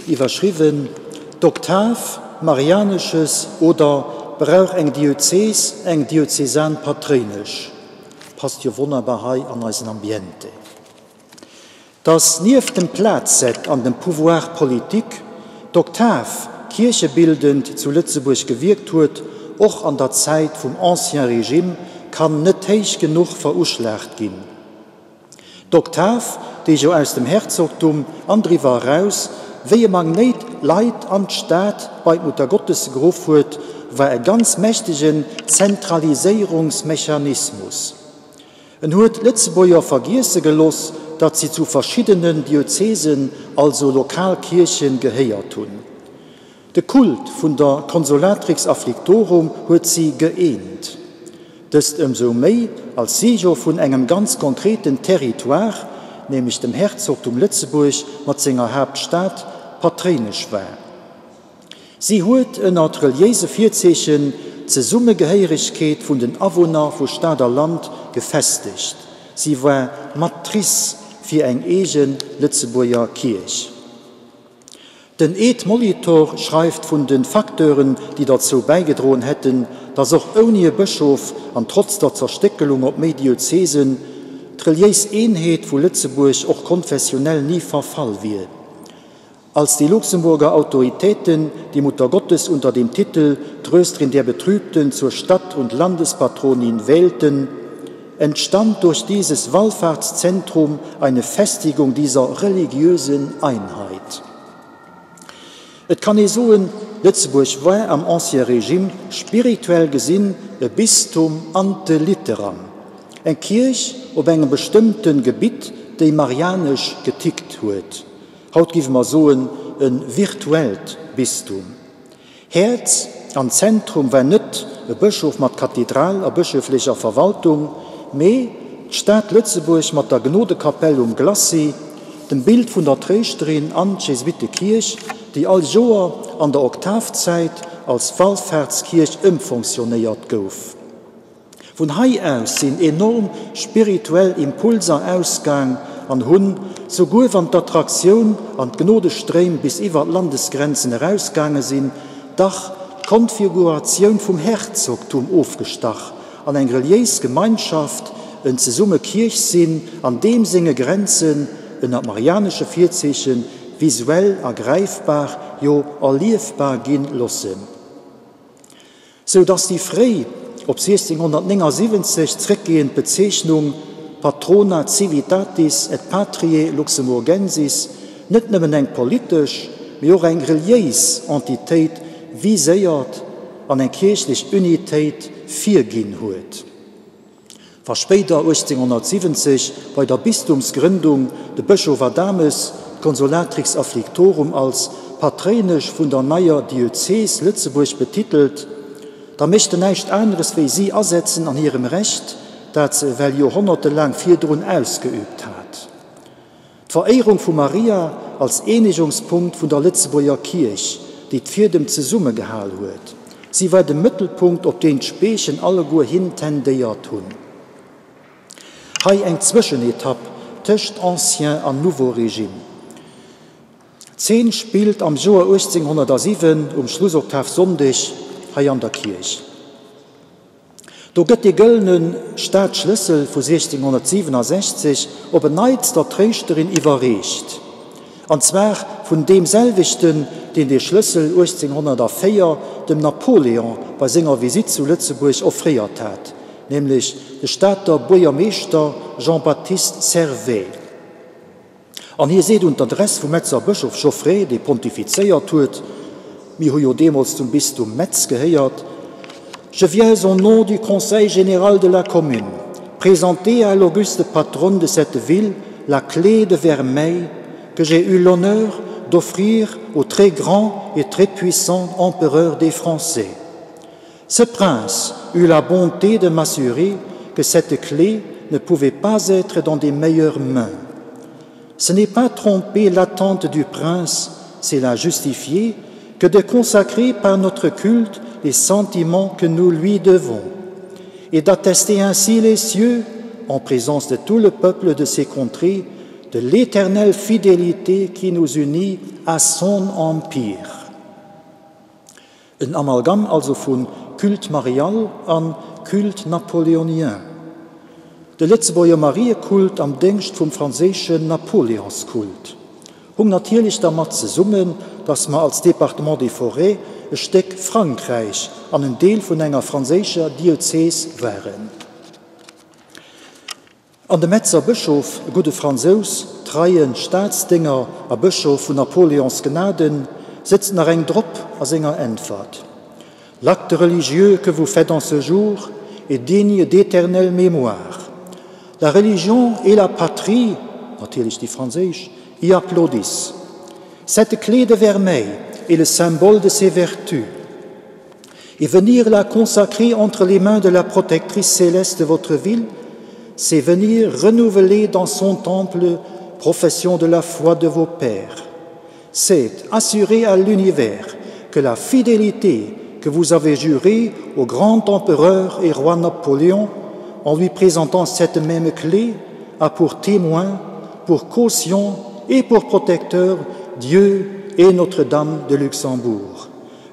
Speaker 2: iwwerschriwwen D'Oktav, Marianesches oder Brauch eng Diözees eng Diözesanpatréinesch? Passt jo wonnerbar hei an eisen Ambiente. Datt nieft dem Plazett an dem Pouvoir politique d'Oktav kierchebildend zu Lëtzebuerg gewierkt huet, och an der Zäit vum Ancien Régime, kann net héich genuch veruschlaagt ginn. D'Oktav, déi jo aus dem Herzogtum an driwwer eraus wéi e Magnéit Leit an d'Stad bei d'Muttergottes geruff huet, war e ganz mächtegen Zentraliséierungsmechanismus. En huet d'Lëtzebuerger vergiesse geloss, datt si zu verschiddenen Diözesen, also Lokalkierchen, gehéiert hunn. De Kult vun der Consolatrix Afflictorum huet si gëeent. Dëst ëmsou méi, als si jo vun engem ganz konkreten Territoire, nämlech dem Herzogtum Lëtzebuerg mat senger Haaptstad, patréinesch war. Si huet ënnert reliéise Virzeechen d'Zesummegehéieregkeet vun den Awunner vu Stad a Land gefestegt. Si war Matrice fir eng eege Lëtzebuerger Kierch. Den Ed Molitor schreift vun de Facteuren, déi derzou bäigedroen hätten, datt och ouni e Bëschof an trotz der Zerstéckelung op méi Diözesen, d'reliéis Eenheet vu Lëtzebuerg och konfessionell ni verfall wier. Als die Luxemburger Autoritäten die Mutter Gottes unter dem Titel Trösterin der Betrübten zur Stadt- und Landespatronin wählten, entstand durch dieses Wallfahrtszentrum eine Festigung dieser religiösen Einheit. Et kann ee soen, Lëtzebuerg war am Ancien Régime spirituell gesinn e Bistum ante litteram, eng Kierch op engem bestëmmte Gebitt, déi marianesch getickt huet. Haut géife mer soen, e virtuellt Bistum. Häerz an Zentrum war net e Bëschof mat Kathedral a bëschöflecher Verwaltung, mee d'Stad Lëtzebuerg mat der Gnodekapell um Glacis, dem Bild vun der Tréischterin an d'Jesuittekierch, déi all Joer an der Oktavzäit als Wallfaartskierch ëmfonctionnéiert gouf. Vun hei aus sinn enorm spirituell Impulser ausgaang an hunn, souguer wann d'Attraktioun an d'Gnodestréim bis iwwer d'Landesgrenzen erausgaange sinn, dach d'Konfiguratioun vum Herzogtum ofgestach an eng reliéis Gemeinschaft, en zesumme Kierch sinn an deem senge Grenzen, ënner marianesche Virzeechen, visuell a gräifbar, jo erliefbar ginn lossen. Sou datt déi fréi, op 1679 zréckgehend Bezeechnung Patrona civitatis et patriae Luxemburgensis net nëmmen eng politesch, mee och eng reliéis Entitéit viséiert an eng kierchlech Unitéit virginn huet. Wa spéider 1870 bei der Bistumsgrëndung de Bëschof Adames d'Consolatrix Afflictorum als Patréinesch vun der neier Diözees Lëtzebuerg betitelt, da mécht en näischt aneres wéi si asetzen an hirem Recht, dat se ewell joerhonnertelaang virdrun ausgeüübt hat. D'Veréierung vu Maria als Eenegungspunkt vun der Lëtzebuerger Kierch, déi d'Fiedem zesummegehal huet. Si war de Mëttelpunkt, op deen d'Speechen alleguer hin tendéiert hunn. Hei eng Zwëschenetapp tëscht Ancien an Nouveau Régime. D'Zeen spillt am Joer 1807 um Schlussoktavsonndeg hei an der Kierch. Do gëtt dee gëllene Stadschlëssel vu 1667 op en Neits der Tréischterin iwwerreecht, an zwar vun deem selwechten, deen dee Schlëssel 1804 dem Napoléon bei senger Visitt zu Lëtzebuerg offréiert hat, nämlech de Stater Buergermeeschter Jean-Baptiste Servais. An hie seet un d'Adress vum Metzer Bëschof Geoffrey, dee pontifizéiert huet, mir hu jo deemools zum Bistum Metz gehéiert, Je viens au nom du Conseil général de la commune présenter à l'auguste patronne de cette ville la clé de vermeil que j'ai eu l'honneur d'offrir au très grand et très puissant empereur des Français. Ce prince eut la bonté de m'assurer que cette clé ne pouvait pas être dans des meilleures mains. Ce n'est pas tromper l'attente du prince, c'est la justifier que de consacrer par notre culte les sentiments que nous lui devons et d'attester ainsi les cieux, en présence de tout le peuple de ces contrées, de l'éternelle fidélité qui nous unit à son empire. En Amalgam also vu Culte marial a Culte napoléonien. De Lëtzebuerger Mariekult am Déngscht vum franséischen Napoleonskult hung natierlech dermat zesummen, datt mer als Département des Forêts e Stéck Frankräich an en Deel vun enger franséischer Diözes waren. An de Metzer Bëschof, e gudde Fransous, treie Staatsdénger a Bëschof vun Napoléons Gnaden, sëtzt nach eng drop a senger Äntwert, L'acte religieux que vous faites en ce jour est digne d'éternelle mémoire. La religion et la patrie, natierlech déi franséisch, y applaudissent. Cette clé de vermeil est le symbole de ses vertus. Et venir la consacrer entre les mains de la protectrice céleste de votre ville, c'est venir renouveler dans son temple profession de la foi de vos pères. C'est assurer à l'univers que la fidélité que vous avez jurée au grand empereur et roi Napoléon en lui présentant cette même clé a pour témoin, pour caution et pour protecteur Dieu, et Notre-Dame de Luxembourg.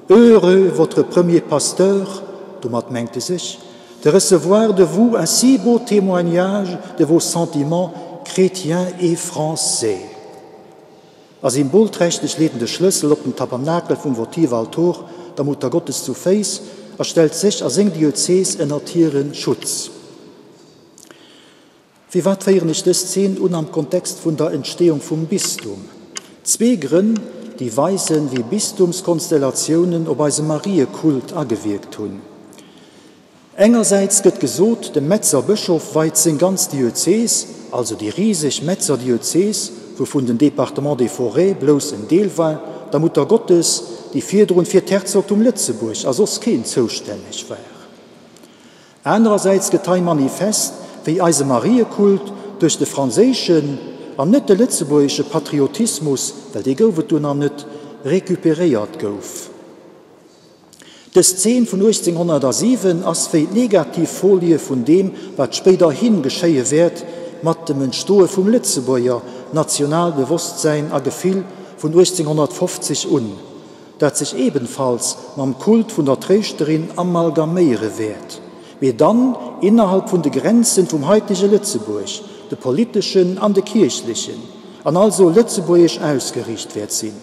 Speaker 2: Heureux votre premier pasteur, domat mengt e sech, de recevoir de vous un si beau témoignage de vos sentiments chrétiens et français. A symbolträchteg leet en de Schlëssel op den Tabernakel vum Votivaltor der Muttergottes zu Féiss a stellt sech a seng Diözees ënnert hire Schutz. Firwat féieren ech dës Zeen un am Kontext vun der Entstehung vum Bistum? Zwee Grënn, déi weisen, wéi Bistumskonstellatiounen op eise Mariekult agewierkt hunn. Engersäits gëtt gesot, dem Metzer Bëschof weit seng ganz Diözees, also déi riseg Metzer Diözees, wouvun den Département des Forêts blouss en Deel war, der Muttergottes, déi virdrun fir d'Herzogtum Lëtzebuerg a soss keen zoustänneg war. Anerersäits gëtt hei manifest, wéi eise Mariekult duerch de franséischen, an net de lëtzebuergesche Patriotismus, well dee gouf et du nach net, recuperéiert gouf. Dës Zeen vun 1807 ass wéi d'negativ Folie vun deem, wat spéiderhi geschéie wäert mat dem Entstoe vum Lëtzebuerger Nationalbewosstsäin a Gefill vun 1850 un. dat sech ebenfalls mam Kult vun der Tréischterin amalgaméiere wäert, mee dann innerhalb vun de Grenzen vum haitege Lëtzebuerg, de politeschen an de kierchlechen, an also lëtzebuergesch ausgeriicht wäert sinn.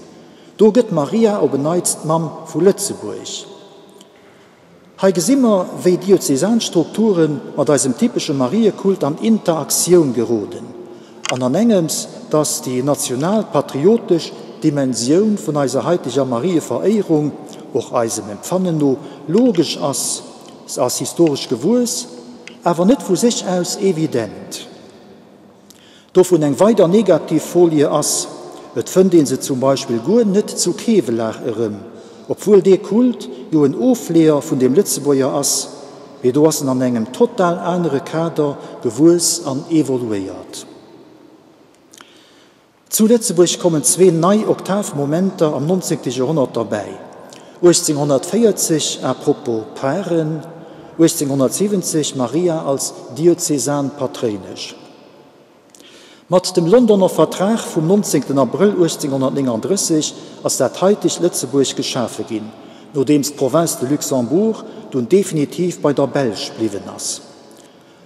Speaker 2: Do gëtt Maria op en Neits d'Mamm vu Lëtzebuerg. Hei gesi mer, wéi diözesan Strukture mat eisem typesche Mariekult an Interaktioun geroden an an engems, dass déi national-patriotesch Dimensioun vun eiser haiteger Marieveréierung, och eisem Empfannen no, logesch ass, se ass historesch gewuess, awer net vu sech aus evident. Dovun eng weider negativ Folie ass, et fënnt een se zum Beispill guer net zu Kevelaer erëm, obwuel dee Kult jo en Ofleeër vun deem Lëtzebuerger ass, mee do ass en an engem total anere Kader gewuess an evoluéiert. Zu Lëtzebuerg kommen zwee nei Oktavmomenter am 19. Joerhonnert derbäi, 1840 à propos Paren, 1870 Maria als Diözesanpatréinesch. Mat dem Londoner Vertrag vum 19 Abrëll 1839 ass dat haitegt Lëtzebuerg geschafe ginn, nodeems d'Province de Luxembourg dunn definitiv bei der Belsch bliwwen ass.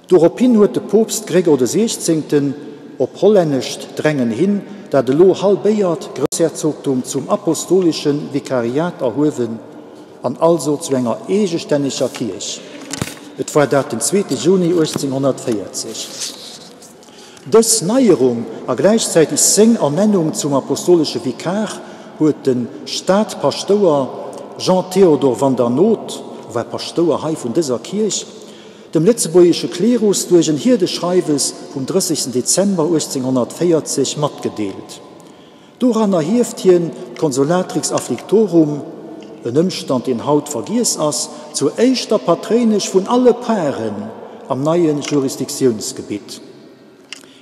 Speaker 2: Dorophin huet de Poopst Gregor de Siechzéngten, op hollännescht Drängen hin, dat elo halbéiert Groussherzogtum zum Apostolesche Vikariat erhuewen an also zu enger eegestänneger Kierch. Et war dat den zweete Juni 1840. Dës Neierung a gläichzäiteg seng Ernennung zum Apostolesche Vikar huet de Stadpaschtouer Jean-Théodore van der Noot, war Paschtouer hei vun dëser Kierch, dem lëtzebuergesche Klerus duerch en Hierdeschreiwes vum 30. Dezember 1840 matgedeelt. Doranner hieft hien d'Consolatrix Afflictorum, en Ëmstand deen haut vergiess ass, zur éischter Patréinesch vun alle Paren am neie Jurisdiktiounsgebitt.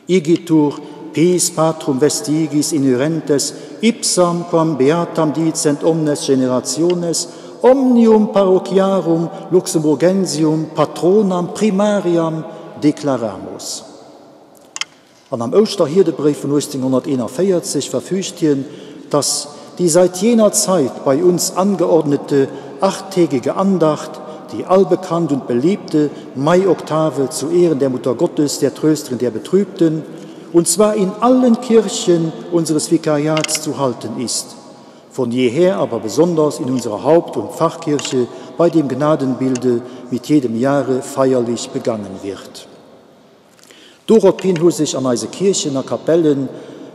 Speaker 2: Igitur pis patrum vestigis inhyrentes ipsam quam beatam dicent omnes generationes omnium parochiarum Luxemburgensium patronam primariam declaramus. An am Ouschterhierdebréif vun 1841 verfügt hien, dass die seit jener Zeit bei uns angeordnete achttägige Andacht, die allbekannt und beliebte Maioctave zu Ehren der Mutter Gottes, der Trösterin der Betrübten, und zwar in allen Kirchen unseres Vikariats zu halten ist, von jeher aber besonders in unserer Haupt- und Pfarrkirche bei dem Gnadenbilde mit jedem Jahre feierlich begangen wird. Dorophin hu sech an eise Kierchen a Kapellen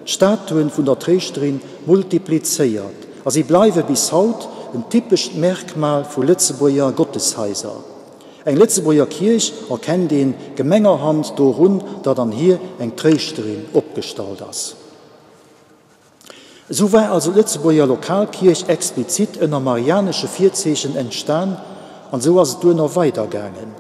Speaker 2: d'Statuen vun der Tréischterin multiplizéiert a si bleiwe bis haut en typescht Merkmal vu Lëtzebuerger Gotteshaiser. Eng Lëtzebuerger Kierch erkennt een gemengerhand dorun, datt an hir eng Tréischterin opgestallt ass. Esou war also d'Lëtzebuerger Lokalkierch explizit ënner marianesche Virzeechen entstan an esou ass et duerno weidergaangen.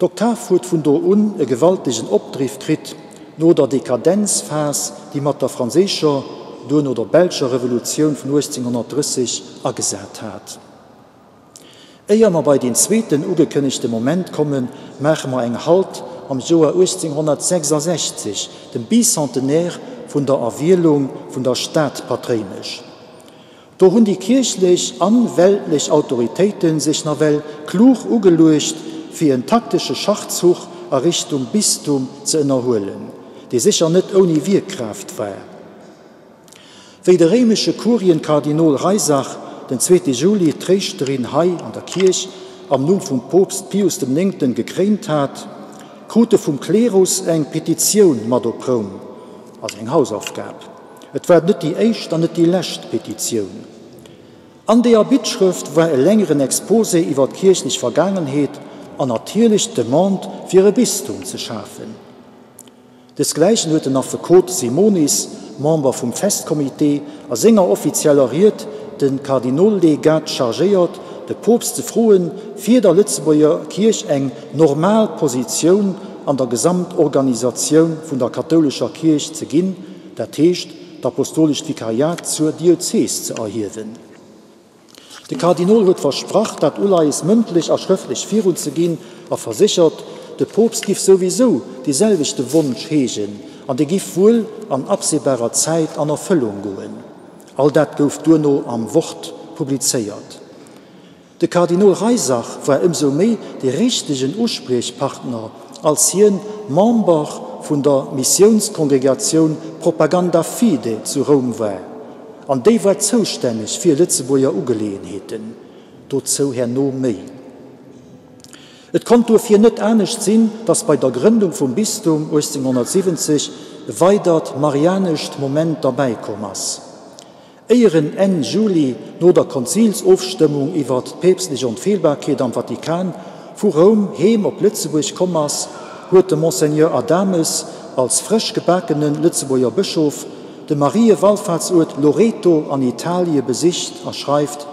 Speaker 2: D'Oktav huet vun do un e gewaltegen Opdriff kritt, no der Dekadenzphas, déi mat der franséischer, duerno der belscher Revolutioun vun 1830 agesat hat. Éier mer bei deen zweeten ugekënnegte Moment kommen, maache mer eng Halt am Joer 1866, dem Bicentenaire vun der Erwielung vun der Stadpatréinesch. Do hunn déi kierchlech an weltlech Autoritéiten sech nawell klug ugeluecht, fir en taktesche Schachzuch a Richtung Bistum ze ënnerhuelen, dee sécher net ouni Wierkkraaft war. Wéi de réimesche Kurienkardinol Reisach den zweete Juli d'Tréischterin hei an der Kierch am Numm vum Poopst Pius dem Néngten gekréint hat, krut e vum Klerus eng Petitioun mat op Roum, also eng Hausaufgab. Et war net déi éischt an net déi lescht Petitioun. An deeër Bittschrëft war e längeren Exposé iwwer d'kierchlech Vergaangenheet an natierlech d'Demande fir e Bistum ze schafen. Desgläichen huet den Affekot Simonis, Member vum Festcomité, a senger offizieller Ried de Kardinollegat chargéiert, de Poopst ze froen, fir der Lëtzebuerger Kierch eng normal Positioun an der Gesamtorganisatioun vun der kathoulescher Kierch ze ginn, dat heescht d'apostolescht Vikariat zur Diözees ze erhiewen. De Kardinol huet versprach, dat Uleies mëndlech a schrëftlech virunzeginn a verséchert, de Poopst giff souwisou dee selwechte Wonsch heegen an dee giff wuel an absehbarer Zäit an Erfëllung goen. All dat gouf duerno am Wort publizéiert. De Kardinol Reisach war ëmsou méi de richtegen Uspriechpartner, als hien Member vun der Missiounskongregatioun Propaganda Fide zu Roum war, an déi war zoustänneg fir Lëtzebuerger Ugeleeënheeten. Dozou herno méi. Et konnt dofir net anescht sinn, datt bei der Grëndung vum Bistum 1870 e weidert marianescht Moment derbäikomm ass. Éier en Enn Juli, no der Konzilsofstëmmung iwwer d'päpstlech Onfeelbarkeet am Vatikan, vu Roum heem op Lëtzebuerg komm ass, huet de Monseigneur Adames als frësch gebakene Lëtzebuerger Bëschof de Mariewallfahrtsuert Loreto an Italie besicht a schreift,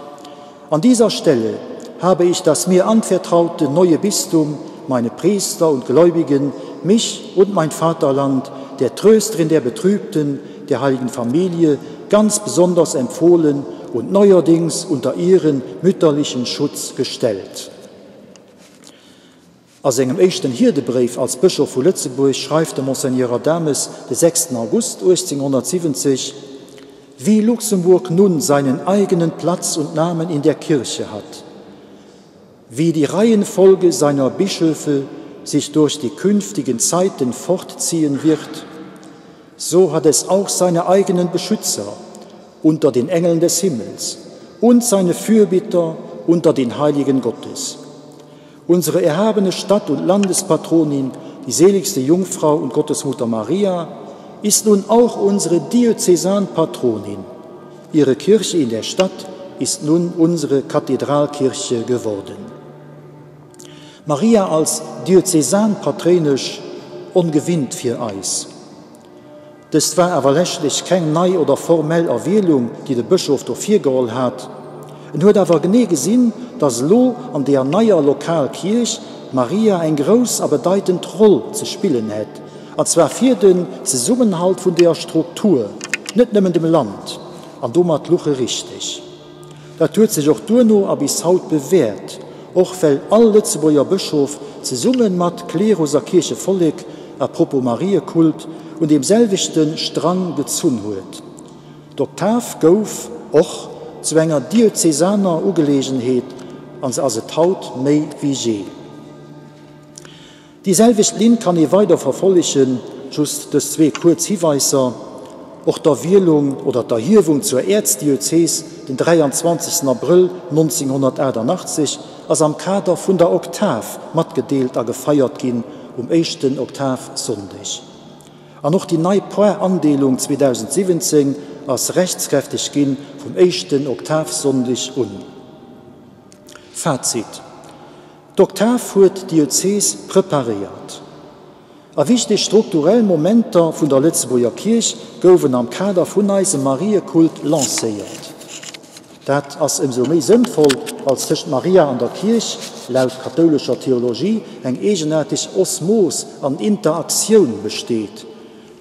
Speaker 2: An dieser Stelle habe ich das mir anvertraute neue Bistum, meine Priester und Gläubigen, mich und mein Vaterland, der Trösterin der Betrübten, der heiligen Familie, ganz besonders empfohlen und neuerdings unter ihren mütterlichen Schutz gestellt. A sengem éischten Hierdebréif als Bëschof vu Lëtzebuerg schreift de Monseigneur Adames de 6 August 1870, Wie Luxemburg nun seinen eigenen Platz und Namen in der Kirche hat, wie die Reihenfolge seiner Bischöfe sich durch die künftigen Zeiten fortziehen wird, so hat es auch seine eigenen Beschützer unter den Engeln des Himmels und seine Fürbitter unter den Heiligen Gottes. Unsere erhabene Stadt- und Landespatronin, die seligste Jungfrau und Gottesmutter Maria, ist nun auch unsere Diözesanpatronin. Ihre Kirche in der Stadt ist nun unsere Kathedralkirche geworden. Maria als Diözesanpatréinesch ongewinnt fir eis. Dëst war awer leschtlech keng nei oder formell Erwielung, déi de Bëschof do virgeholl hat. En huet awer genee gesinn, datt elo an deeër neier Lokalkierch d'Maria eng grouss a bedeitend Roll ze spillen hätt, an zwar fir den Zesummenhalt vun deeër Struktur, net nëmmen dem Land. An domat luch e richteg. Dat huet sech och duerno a bis haut bewäert, och well all Lëtzebuerger Bëschof zesumme mat Klerus a Kierchevollek, à propos Mariekult, un deem selwechte Strang gezunn huet. D'Oktav gouf och zu enger diözesaner Ugeleegenheet an se ass et haut méi wéi jee. Déi selwecht Linn kann ee weider verfollegen, just dës zwee kuerz Hiweiser, Och d'Erwielung oder d'Erhiewung zur Äerzdiözees den 23 Abrëll 1988 ass am Kader vun der Oktav matgedeelt a gefeiert ginn um éischten Oktavsonndeg. An och déi nei Poarandeelung 2017 ass rechtskräfteg ginn vum éischten Oktavsonndeg un. Fazit. D'Oktav huet d'Diözees preparéiert. A wichteg strukturell Momenter vun der Lëtzebuerger Kierch gouwen am Kader vun eisem Mariekult lancéiert. Dat ass ëmsou méi sënnvoll, als tëscht Maria an der Kierch, laut kathoulescher Theologie, eng eegenaarteg Osmos an Interaktioun besteet,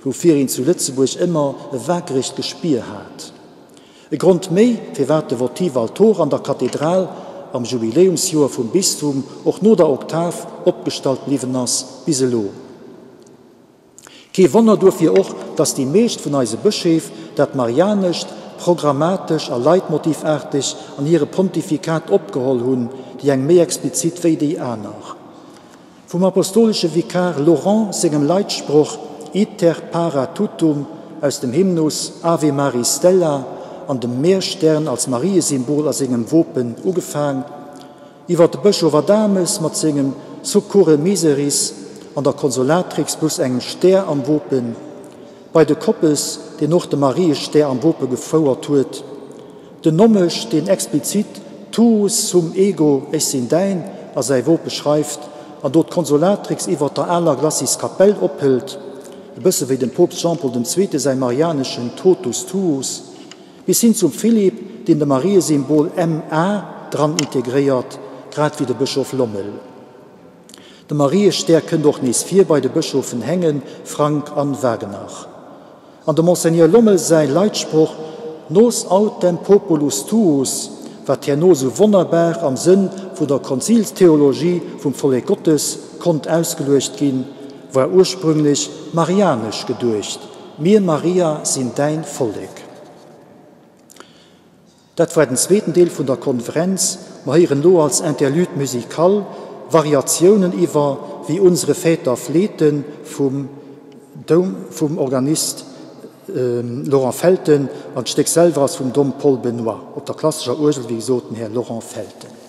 Speaker 2: woufir een zu Lëtzebuerg ëmmer e wakeregt Gespier hat. E Grond méi, firwat de Votivaltor an der Kathedral am Jubiläumsjoer vum Bistum och no der Oktav opgestallt bliwwen ass bis elo. Kee Wonner duerfir och, dass déi meescht vun eise Bëscheef dat marianescht. programmatesch a leitmotivaarteg an hire Pontifikat opgeholl hunn, déi eng méi explizit wéi déi aner. Vum apostolesche Vikar Laurent sengem Leitsproch Iter para tutum aus dem Hymnus Ave Maris Stella an dem Meerstern als Mariesymbol a sengem Wopen ugefaang, iwwer de Bëschof Adames mat sengem Succurre miseris an der Consolatrix plus engem Stär am Wopen, bei de Koppes, deen och de Mariestär am Wope gefouert huet, den Nommesch, deen explizit Tuus sum ego, ech sinn däin, a säi Wope schreift an do d'Consolatrix iwwer der aler Glacis-Kapell ophëlt, e bësse wéi dem Poopst Jean-Paul den Zweete säi marianeschen Totus tuus. Bis hin zum Philippe, deen de Mariesymbol MA dran integréiert, grad wéi de Bëschof Lommel. De Mariestär kënnt och nees vir bei de Bëschofen Hengen, Frank an Wagener. An dem Monseigneur Lommel säi Leitsproch Nos autem populus tuus, wat herno sou wonnerbar am Sënn vun der Konzilstheologie vum Vollek Gottes konnt ausgeluecht ginn, war ursprünglech marianesch geduecht, Mir, Maria, sinn däin Vollek. Dat war den zweeten Deel vun der Konferenz. Mer héieren elo als Interlude musical Variatiounen iwwer Wie unsere Väter flehten vum Doum vum Organist Laurent Felten an d'Stéck selwer ass vum Dom Paul Benoy, op der klassescher Uergel wéi gesot den Här Laurent Felten.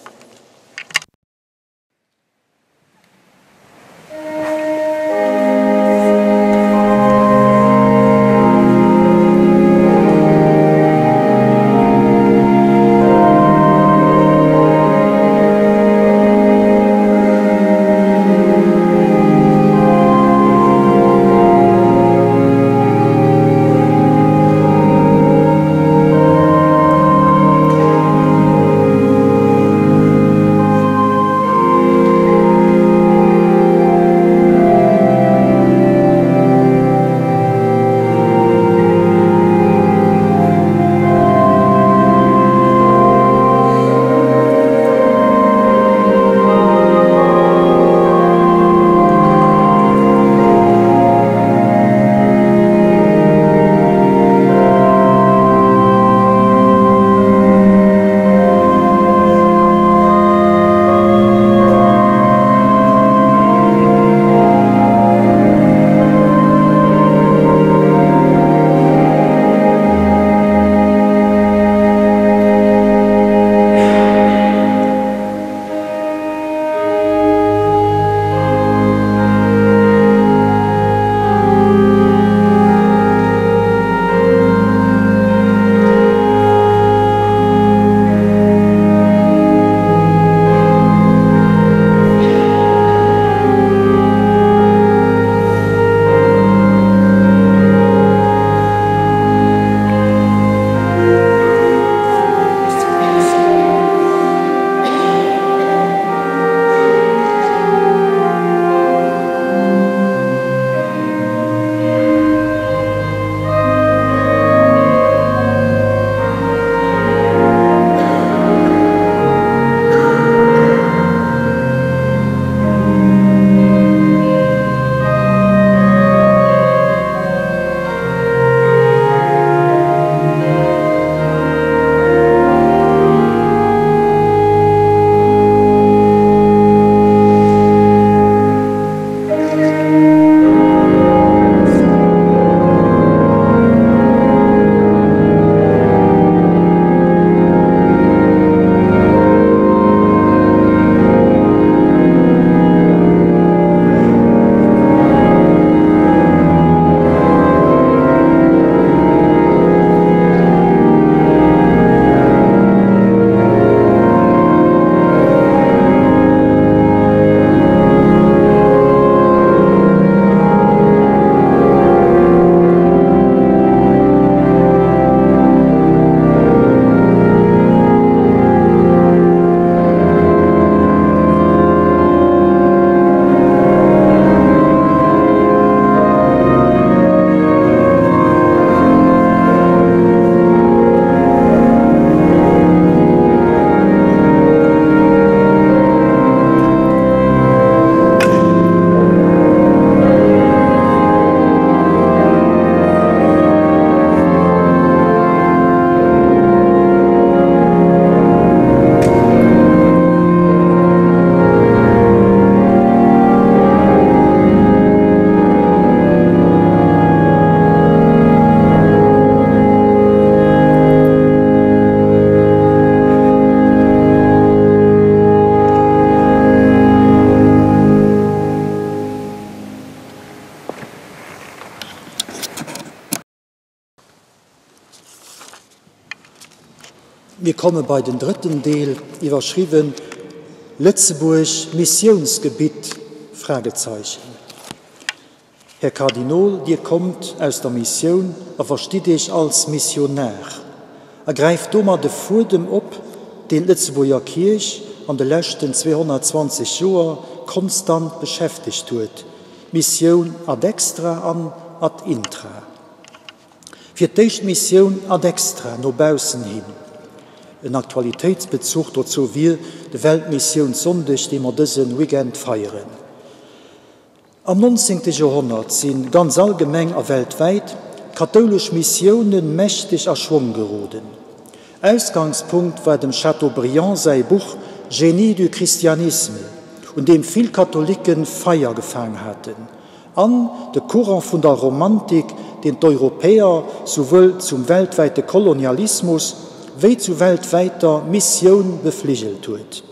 Speaker 2: Mir komme bei den drëtten Deel, iwwerschriwwen Lëtzebuerg, Missiounsgebitt? Fragezeichen. Här Kardinol, Dir kommt aus der Missioun a verstitt Iech als Missionar a gräift domat e Fuedem op, deen d'Lëtzebuerger Kierch an de leschten 220 Joer konstant beschäftegt huet, d'Missioun ad extra an ad intra. Fir d'éischt d'Missioun ad extra, no baussen hin. En Aktualitéitsbezuch dozou wier de Weltmissiounssonndeg, dee mer dëse Weekend feieren. Am nonzéngte Joerhonnert si ganz allgemeng a weltwäit d'kathoulesch Missioune mächteg a Schwong geroden. Ausgangspunkt war dem Chateaubriand säi Buch Génie du christianisme, un deem vill Katholikke Feier gefaang haten, an de Courant vun der Romantik, deen d'Europäer souwuel zum weltwäite Kolonialismus wéi zu weltwäiter Missioun befligelt huet.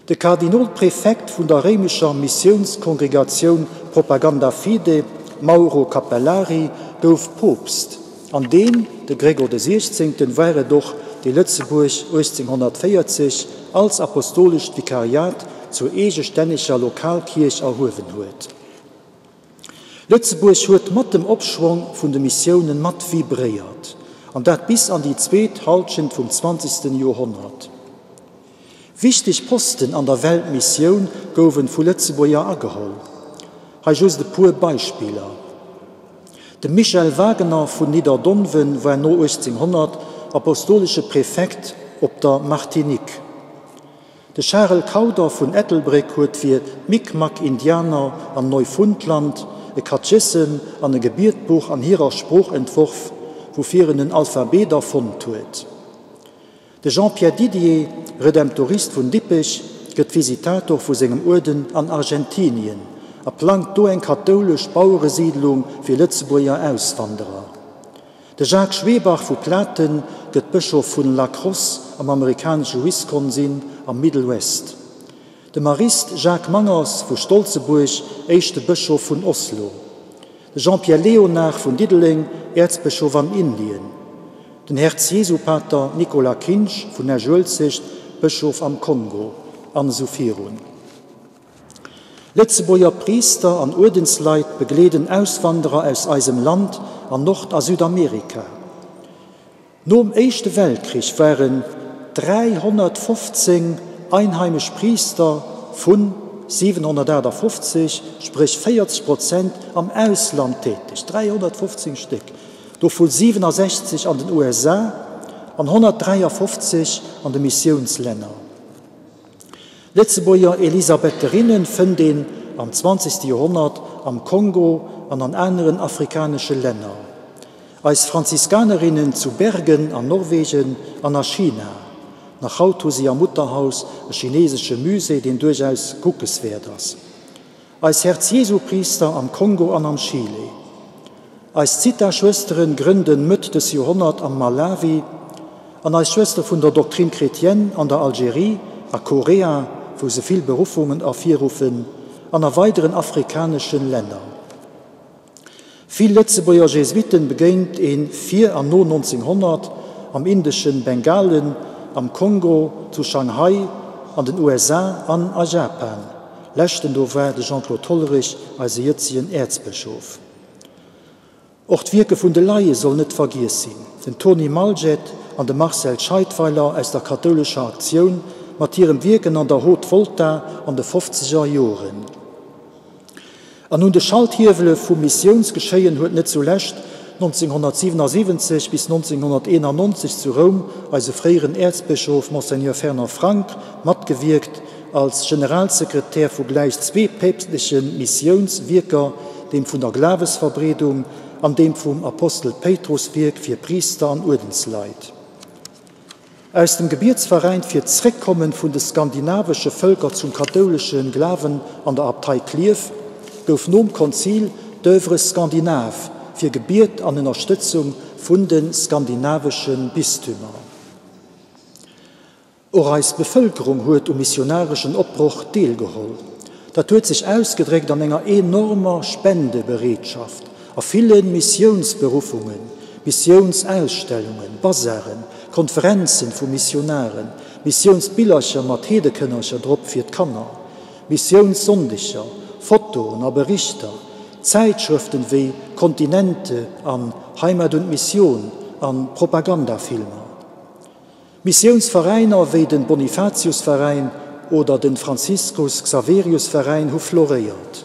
Speaker 2: De Kardinolprefekt vun der réimescher Missiounskongregatioun Propaganda Fide, Mauro Cappellari, gouf Poopst, an deen, de Gregor de Siechzéngten, war et och, dee Lëtzebuerg 1840 als apostolescht Vikariat zur eegestänneger Lokalkierch erhuewen huet. Lëtzebuerg huet mat dem Opschwong vun de Missiounen mat vibréiert, an dat bis an déi zweet Halschent vum zwanzegsten Joerhonnert. Wichteg Posten an der Weltmissioun gouwen vu Lëtzebuerger ageholl. Hei just e puer Beispiller, De Michel Wagener vun Nidderdonwen war no 1800 apostolesche Präfekt op der Martinique. De Charel Kauder vun Ettelbréck huet fir d'Micmac-Indianer an Neufundland e Katechissem an e Gebietbuch an hirer Sprooch entworf, woufir en en Alphabet erfonnt huet. De Jean-Pierre Didier, Redemptorist vun Dippech, gëtt Visitator vu sengem Uerden an Argentinien a plangt do eng kathoulesch Baueresiidlung fir Lëtzebuerger Auswanderer. De Jacques Schwebach vu Platen gëtt Bëschof vun La Crosse am amerikanesche Wisconsin am Middle West. De Marist Jacques Mangers vu Stolzebuerg, éischte Bëschof vun Oslo. De Jean-Pierre Léonard vun Diddeleng, Äerzbëschof an Indien. Den Herz-Jesu-Pater Nicolas Kinsch vun Esch-Uelzecht, Bëschof am Kongo, an esou virun. Lëtzebuerger Priister an Uerdensleit begleeden Auswanderer aus eisem Land an Nord a Südamerika. Nom Éischte Weltkrich waren 315 einheimesch Priister vu 758, spréch 40 Prozent, am Ausland täteg, 315 Stéck, dovu 67 an den USA an 153 an de Missiounslänner. Lëtzebuerger Elisabetherinne fënnt een am zwanzegste Joerhonnert am Kongo an an aneren afrikanesche Länner. Eis Franziskanerinnen zu Bergen an Norwegen an a China. Nach haut hu si am Mutterhaus e chinesesche Musée, deen duerchaus kuckeswäert ass. Eis Herz-Jesu-Priister am Kongo an am Chile. Eis Zitha-Schwësteren grënden Mëtt des Joerhonnert am Malawi an eis Schwëster vun der Doctrine chrétienne an der Algerie, a Korea, wou se vill Beruffungen ervirruffen, an a weideren afrikaneschen Länner. Vill Lëtzebuerger Jesuitten begéint een vir an no 1900 am indeschen Bengalen, am Kongo, zu Shanghai, an den USA an a Japan. Leschten do war de Jean-Claude Hollerich, eise jëtzegen Äerzbëschof. Och d'Wierke vun de Laie soll net vergiess sinn. Den Tony Malget an de Marcel Scheidweiler aus der Kathoulescher Aktioun mat hirem Wierken an der Haute Volta an de fofzeger Joren. An un de Schalthiewele vum Missiounsgeschéien huet net zulescht 1977 bis 1991 zu Roum eise fréieren Äerzbëschof Monseigneur Fernand Frank matgewierkt als Generalsekretär vu gläich zwee päpstleche Missiounswierker, deem vun der Glawesverbreedung an deem vum Apostel-Péitrus-Wierk fir Priister an Uerdensleit. Aus dem Gebietsveräin fir d'Zréckkommen vun de skandinavesche Vëlker zum kathoulesche Glawen an der Abtei Klierf gouf nom Konzil d'Oeuvre Scandinave fir Gebiet an Ënnerstëtzung vun de skandinavesche Bistümer. Och eis Bevëlkerung huet um missionareschen Opbroch deelgeholl. Dat huet sech ausgedréckt an enger enormer Spendebereetschaft, a ville Missiounsberuffungen. Missiounsausstellungen, Bazaren, Konferenzen vu Missionaren, Missiounsbillercher mat Heedekënnercher drop fir d'Kanner, Missiounssonndeger, Fotoen a Berichter, Zäitschrëften wéi Kontinente an Heimat und Mission an Propagandafilmer. Missiounsveräiner wéi den Bonifatiusveräin oder den Franziskus-Xaverius-Veräin hu floréiert.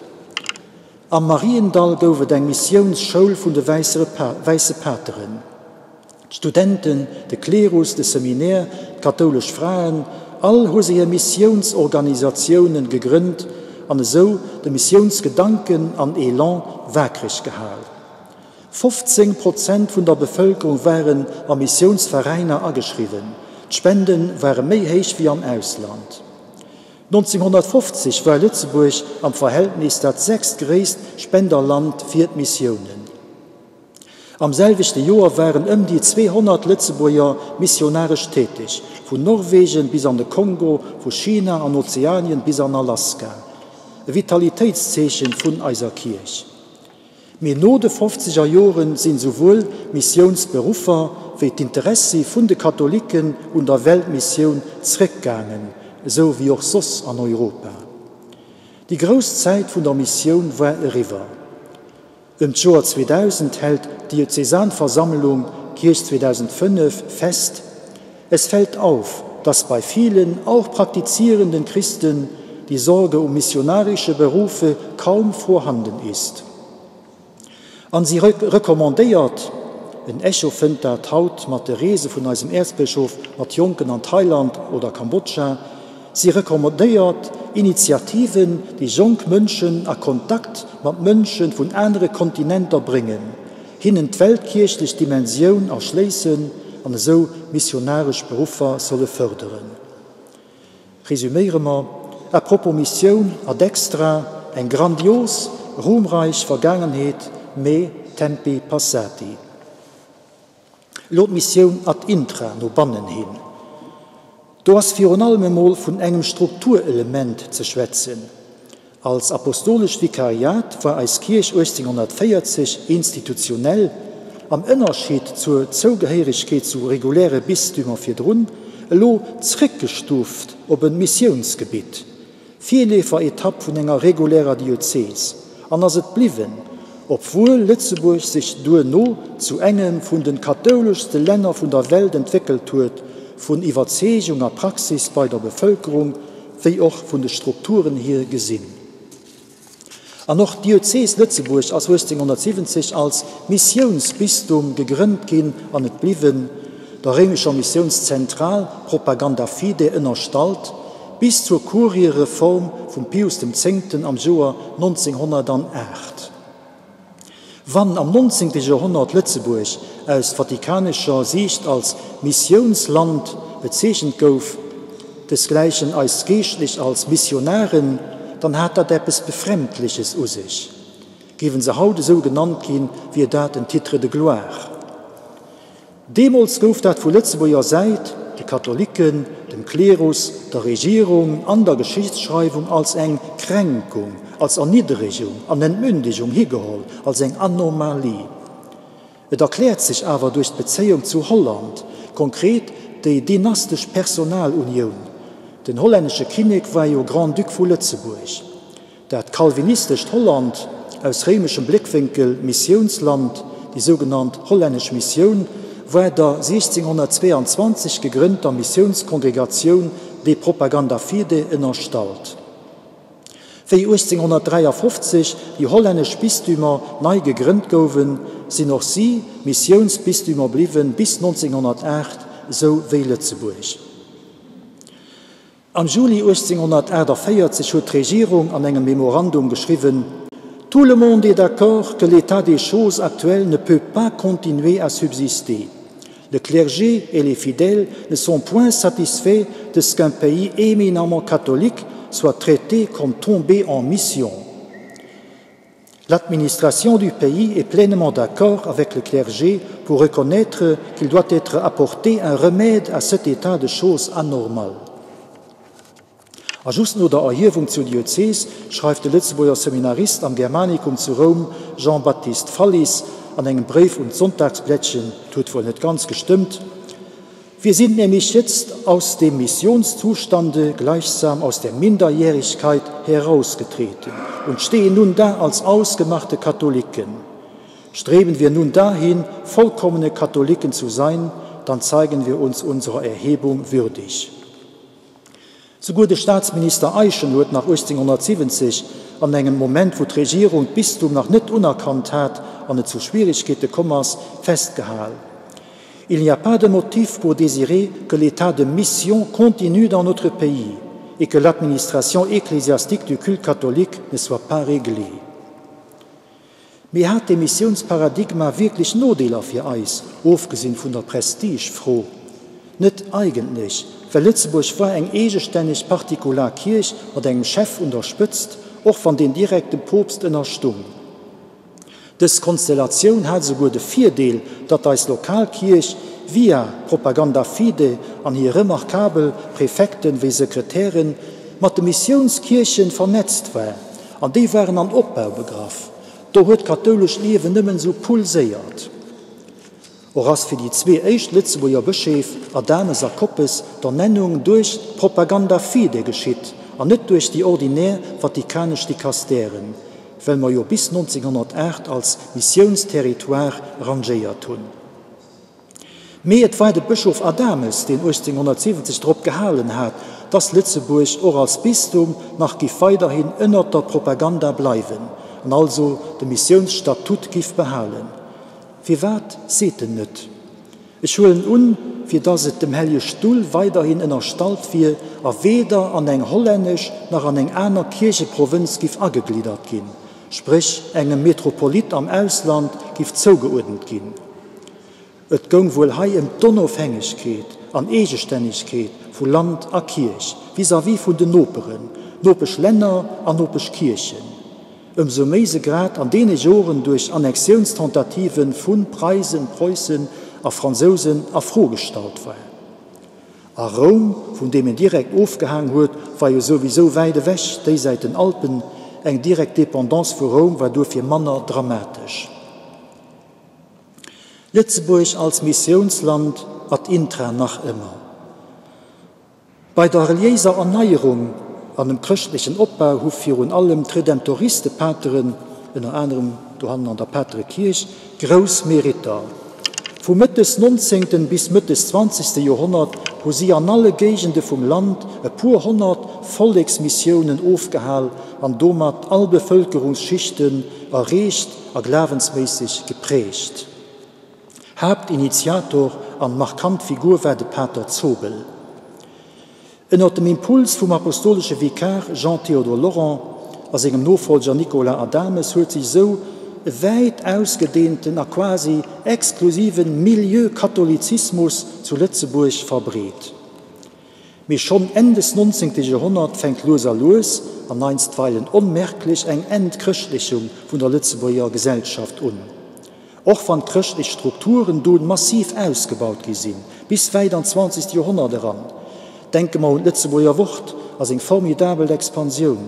Speaker 2: Am Mariendall gouf et eng Missiounsschoul vun de Wäisse Pateren. D'Studenten, de Klerus, de Seminaire, d'kathoulesch Fraen, all hu se hir Missiounsorganisatiounen gegrënnt an esou de Missiounsgedanken an Elan waakreg gehal. 15 Prozent vun der Bevëlkerung waren a Missiounsveräiner ageschriwwen, d'Spende ware méi héich wéi am Ausland. 1950 war Lëtzebuerg am Verhältnis dat sechstgréisst Spenderland fir d'Missiounen. Am selwechte Joer waren ëm déi 200 Lëtzebuerger missionaresch täteg, vun Norwegen bis an de Kongo, vu China an Ozeanien bis an Alaska. E Vitalitéitszeechen vun eiser Kierch. Mee no de fofzeger Joren sinn souwuel Missiounsberuffer wéi d'Interessi vun de Katholiken un der Weltmissioun zréckgaangen, esou wéi och soss an Europa. Déi grouss Zäit vun der Missioun war eriwwer. Ëm d'Joer 2000 hält d'Diözesanversammlung Kierch 2005 fest, Es fällt auf, dass bei vielen, auch praktizierenden Christen die Sorge um missionarische Berufe kaum vorhanden ist. An si recommandéiert, en Echo fënnt dat haut mat de Reese vun eisem Äerzbëschof mat Jonken an Thailand oder Kambodscha, si recommandéiert Initiativen, déi jonk Mënschen a Kontakt mat Mënsche vun anere Kontinenter bréngen, hinnen d'weltkierchlech Dimensioun erschléissen an esou missionaresch Beruffer solle fërderen. Resüméiere mer, À propos Missioun ad extra, eng grandios, ruhmreich Vergaangenheet, mee tempi passati. Elo d'Missioun ad intra, no bannen hin. Do ass virun allem emol vun engem Strukturelement ze schwätzen. Als apostolescht Vikariat war eis Kierch 1840 institutionell, am Ënnerscheed zur Zougehéieregkeet zu reguläre Bistümer virdrun, elo zréckgestuuft op e Missiounsgebitt, Virleeferetapp vun enger regulärer Diözees, an ass et bliwwen, obwuel Lëtzebuerg sech duerno zu engem vun de kathouleschste Länner vun der Welt entwéckelt huet, vun Iwwerzeegung a Praxis bei der Bevëlkerung wéi och vun de Strukturen hier gesinn. An och d'Diözees Lëtzebuerg ass 1870 als Missiounsbistum gegrënnt ginn an et bliwwen, der réimescher Missiounszentral Propaganda Fide ënnerstallt, bis zur Kuriereform vum Pius dem Zéngten am Joer 1908. Wann am 19. Joerhonnert Lëtzebuerg aus vatikanescher Siicht als Missiounsland bezeechent gouf, desgläichen eis Geeschtlech als Missionaren, dann hat dat eppes Befremdleches u sech. Géiwen se haut esou genannt ginn, wier dat en Titre de gloire. Deemools gouf dat vu Lëtzebuerger Säit, de Katholiken, dem Klerus, der Regierung an der Geschichtsschreiwung als eng Kränkung, als Erniddregung an Entmündigung higeholl, als eng Anomalie. Et erkläert sech awer duerch d'Bezéiung zu Holland, konkret déi dynastesch Personalunioun, den hollännesche Kinnek war jo Grand-Duc vu Lëtzebuerg. Dat calvinistescht Holland, aus réimeschem Bléckwénkel Missiounsland, déi sougenannt Hollännesch Missioun, war der 1622 gegrënnter Missiounskongregatioun De Propaganda Fide ënnerstallt. Wéi 1853 déi hollännesch Bistümer nei gegrënnt gouwen, sinn och si Missiounsbistümer bliwwen, bis 1908, sou wéi Lëtzebuerg. Am Juli 1848 huet d'Regierung an engem Memorandum geschriwwen, Tout le monde est d'accord que l'état des choses actuelles ne peut pas continuer à subsister. Le clergé et les fidèles ne sont point satisfaits de ce qu'un pays éminemment catholique soit traité comme tombé en mission. L'administration du pays est pleinement d'accord avec le clergé pour reconnaître qu'il doit être apporté un remède à cet état de choses anormal. A just no der Erhiewung zur Diözees schreift de Lëtzebuerger Seminarist am Germanicum zu Roum Jean-Baptiste Fallis. an engem Bréif un d'Sonntagsblättchen, 't huet wuel net ganz gestëmmt, Wir sind nämlich jetzt aus dem Missionszustande gleichsam aus der Minderjährigkeit herausgetreten und stehen nun da als ausgemachte Katholiken. Streben wir nun dahin, vollkommene Katholiken zu sein, dann zeigen wir uns unserer Erhebung würdig. Souguer de Staatsminister Eyschen huet nach 1870, an engem Moment wou d'Regierung d'Bistum nach net unerkannt hat an et zu Schwierigkeete komm ass, festgehal, Il n'y a pas de motif pour désirer que l'état de mission continue dans notre pays et que l'administration ecclésiastique du culte catholique ne soit pas réglée. Mee hat dee Missiounsparadigma wierklech Nodeeler fir eis, ofgesinn vun der Prestigefro? Net eigentlech, well Lëtzebuerg war eng eegestänneg partikular Kierch mat engem Chef un der Spëtzt, och wann deen direkt dem Poopst ënnerstung. Dës Konstellatioun hat esouguer de Virdeel, datt eis lokal Kierch via Propaganda Fide an hir remarkabel Prefekten wéi Sekretären mat de Missiounskierchen vernetzt war, an déi waren am Opbau begraff. Do huet d'kathoulescht Liewen nëmmen esou pulséiert. Och ass fir déi zwee éischt Lëtzebuerger Bëscheef, Adames a Koppes, d'Ernennung duerch d'Propaganda fide geschitt an net duerch déi ordinär vatikanesch Dikastèren, well mer jo bis 1908 als Missiounsterritoire rangéiert hunn. Mee et war de Bëschof Adames, deen 1870 drop gehalen hat, dass Lëtzebuerg och als Bistum nach giff weiderhin ënnert der Propaganda bleiwen an also de Missiounsstatut giff behalen. Firwat seet en net? Ech huelen un, fir dass et dem Hellje Stull weiderhin ënnerstallt wier a weder an eng hollännesch nach an eng aner Kiercheprovënz giff agegliddert ginn, spréch engem Metropolit am Ausland giff zougeuerdent ginn. Et goung wuel hei ëm d'Onofhängegkeet an Eegestännegkeet vu Land a Kierch vis-à-vis vun den Noperen, Nopeschlänner an Nopeschkierchen, ëmsou méi se grad an deene Joren duerch Annexiounstentative vu Preisen, Preussen a Fransousen a Fro gestallt war. A Roum, vun deem en direkt ofgehaang huet, war jo souwisou wäit ewech, déisäit den Alpen, eng direkt Dependance vu Roum war duerfir manner dramatesch. Lëtzebuerg als Missiounsland ad intra nach ëmmer. Bei der reliéiser Erneierung an dem chrëschtlechen Opbau hu virun allem d'Redemptoristepateren, ënner anerem dohannen an der Paterekierch, grouss Meritter. Vu Mëtt des nonzéngten bis Mëtt des zwanzegste Joerhonnert hu si an alle Géigende vum Land e puer honnert Volleksmissiounen ofgehal an domat all Bevëlkerungsschichten erreecht a glawensméisseg geprägt. Haaptinitiator an markant Figur war de Pater Zobel. Ënnert dem Impuls vum apostolesche Vikar Jean-Théodore Laurent a sengem Nofollger Nicolas Adames huet sech esou e wäit ausgedeenten a quasi exklusiven Milieu-Katholizismus zu Lëtzebuerg verbreet. Mee schonn Enn des nonzéngte Joerhonnert fänkt lues a lues, an einstweilen onmerklech, eng Entchrëschtlechung vun der Lëtzebuerger Gesellschaft un. Och wann d'chrëschtlech Strukturen dunn massiv ausgebaut gi sinn, bis wäit an d'zwanzegt Joerhonnert eran. Denke mer un d'Lëtzebuerger Wort a seng formidabel Expansioun.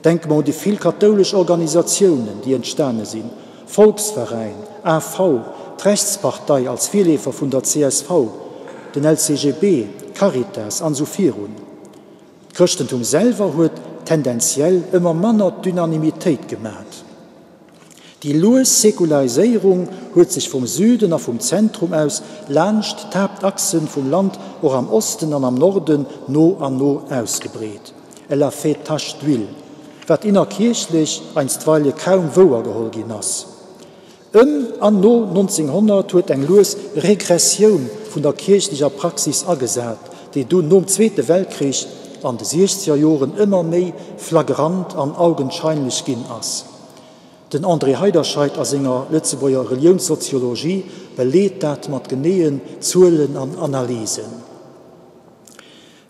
Speaker 2: Denke mer un déi vill kathoulesch Organisatiounen, déi entstane sinn, Volksveräin, AV, d'Rechtspartei als Virleefer vun der csv, den LCGB, d'Caritas an esou virun. D'Chrëschtentum selwer huet tendenziell ëmmer manner d'Unanimitéit gemat. Déi lues Säkulariséierung huet sech vum Süden a vum Zentrum aus laanscht d'Haaptachsen vum Land och am Osten an am Norden no an no ausgebreet. Elle a fait tache d'huile, wat innerkierchlech einstweile kaum wouergeholl ginn ass. Ëm an no 1900 huet eng lues Regressioun vun der kierchlecher Praxis agesat, déi dunn nom Zweete Weltkrich an de siechzeger Joren ëmmer méi flagrant an augenscheinlech ginn ass. Den André Heiderscheid a senger Lëtzebuerger Reliounssoziologie beleet dat mat geneeën Zuelen an Analysen.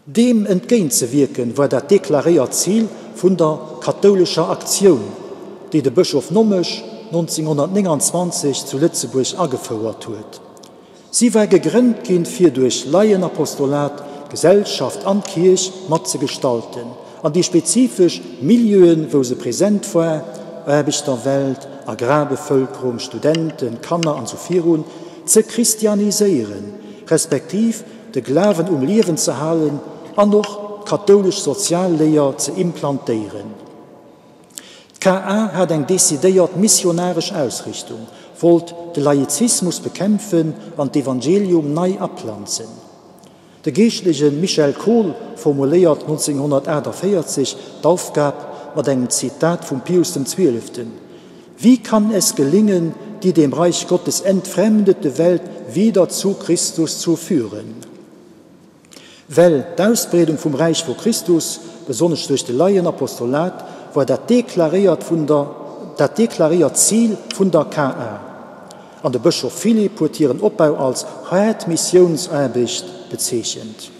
Speaker 2: Deem entgéintzewierken war dat deklaréiert Zil vun der Kathoulescher Aktioun, déi de Bëschof Nommesch 1929 zu Lëtzebuerg agefouert huet. Si war gegrënnt ginn, fir duerch Laienapostolat d'Gesellschaft an d'Kierch mat ze gestalten an déi spezifesch Milieuen, wou se present war, Aarbechterwelt, Agrarbevëlkerung, Studenten, Kanner an sou virun, ze christianiséieren, respektiv de Glawen um Liewen ze halen an och d'kathoulesch Sozialléier ze implantéieren. D'KA hat eng decidéiert missionaresch Ausrichtung, wollt de Laizismus bekämpfen an d'Evangelium nei aplanzen. De Geeschtleche Michel Kohl formuléiert 1948 d'Aufgab mat engem Zitat vum Pius dem Zwieleften, Wie kann es gelingen, die dem Reich Gottes entfremdete Welt wieder zu Christus zu führen? Well d'Ausbreedung vum Räich vu Christus, besonnesch duerch de Laienapostolat, war dat deklaréiert vun der dat deklaréiert Zil vun der KA. An de Bëschof Philippe huet hiren Opbau als haart Missiounsaarbecht bezeechent.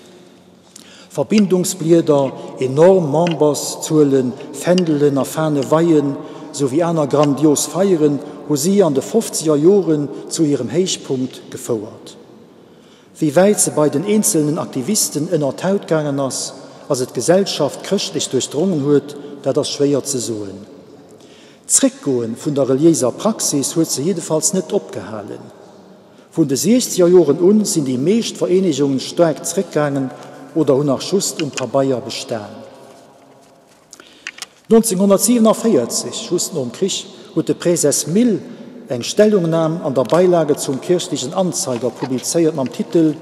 Speaker 2: Verbindungsblieder, enorm Memberszuelen, Fändelen a Fahneweien, sou wéi aner grandios Feieren hu si an de fofzeger Joren zu hirem Héichpunkt gefouert. Wéi wäit se bei den eenzelnen Aktivisten ënner d'Haut gaangen ass a se d'Gesellschaft chrëschtlech duerchdrongen huet, dat ass schwéier ze soen. D'Zréckgoe vun der reliéiser Praxis huet se jiddefalls net opgehalen. Vun de siechzeger Joren un sinn déi meescht Vereenegungen staark zréckgaangen oder hunn nach just um Pabeier bestan. 1947, just nom Krich, huet de Präses Mille eng Stellungnam an der Beilage zum Kirchlichen Anzeiger publizéiert mam Titel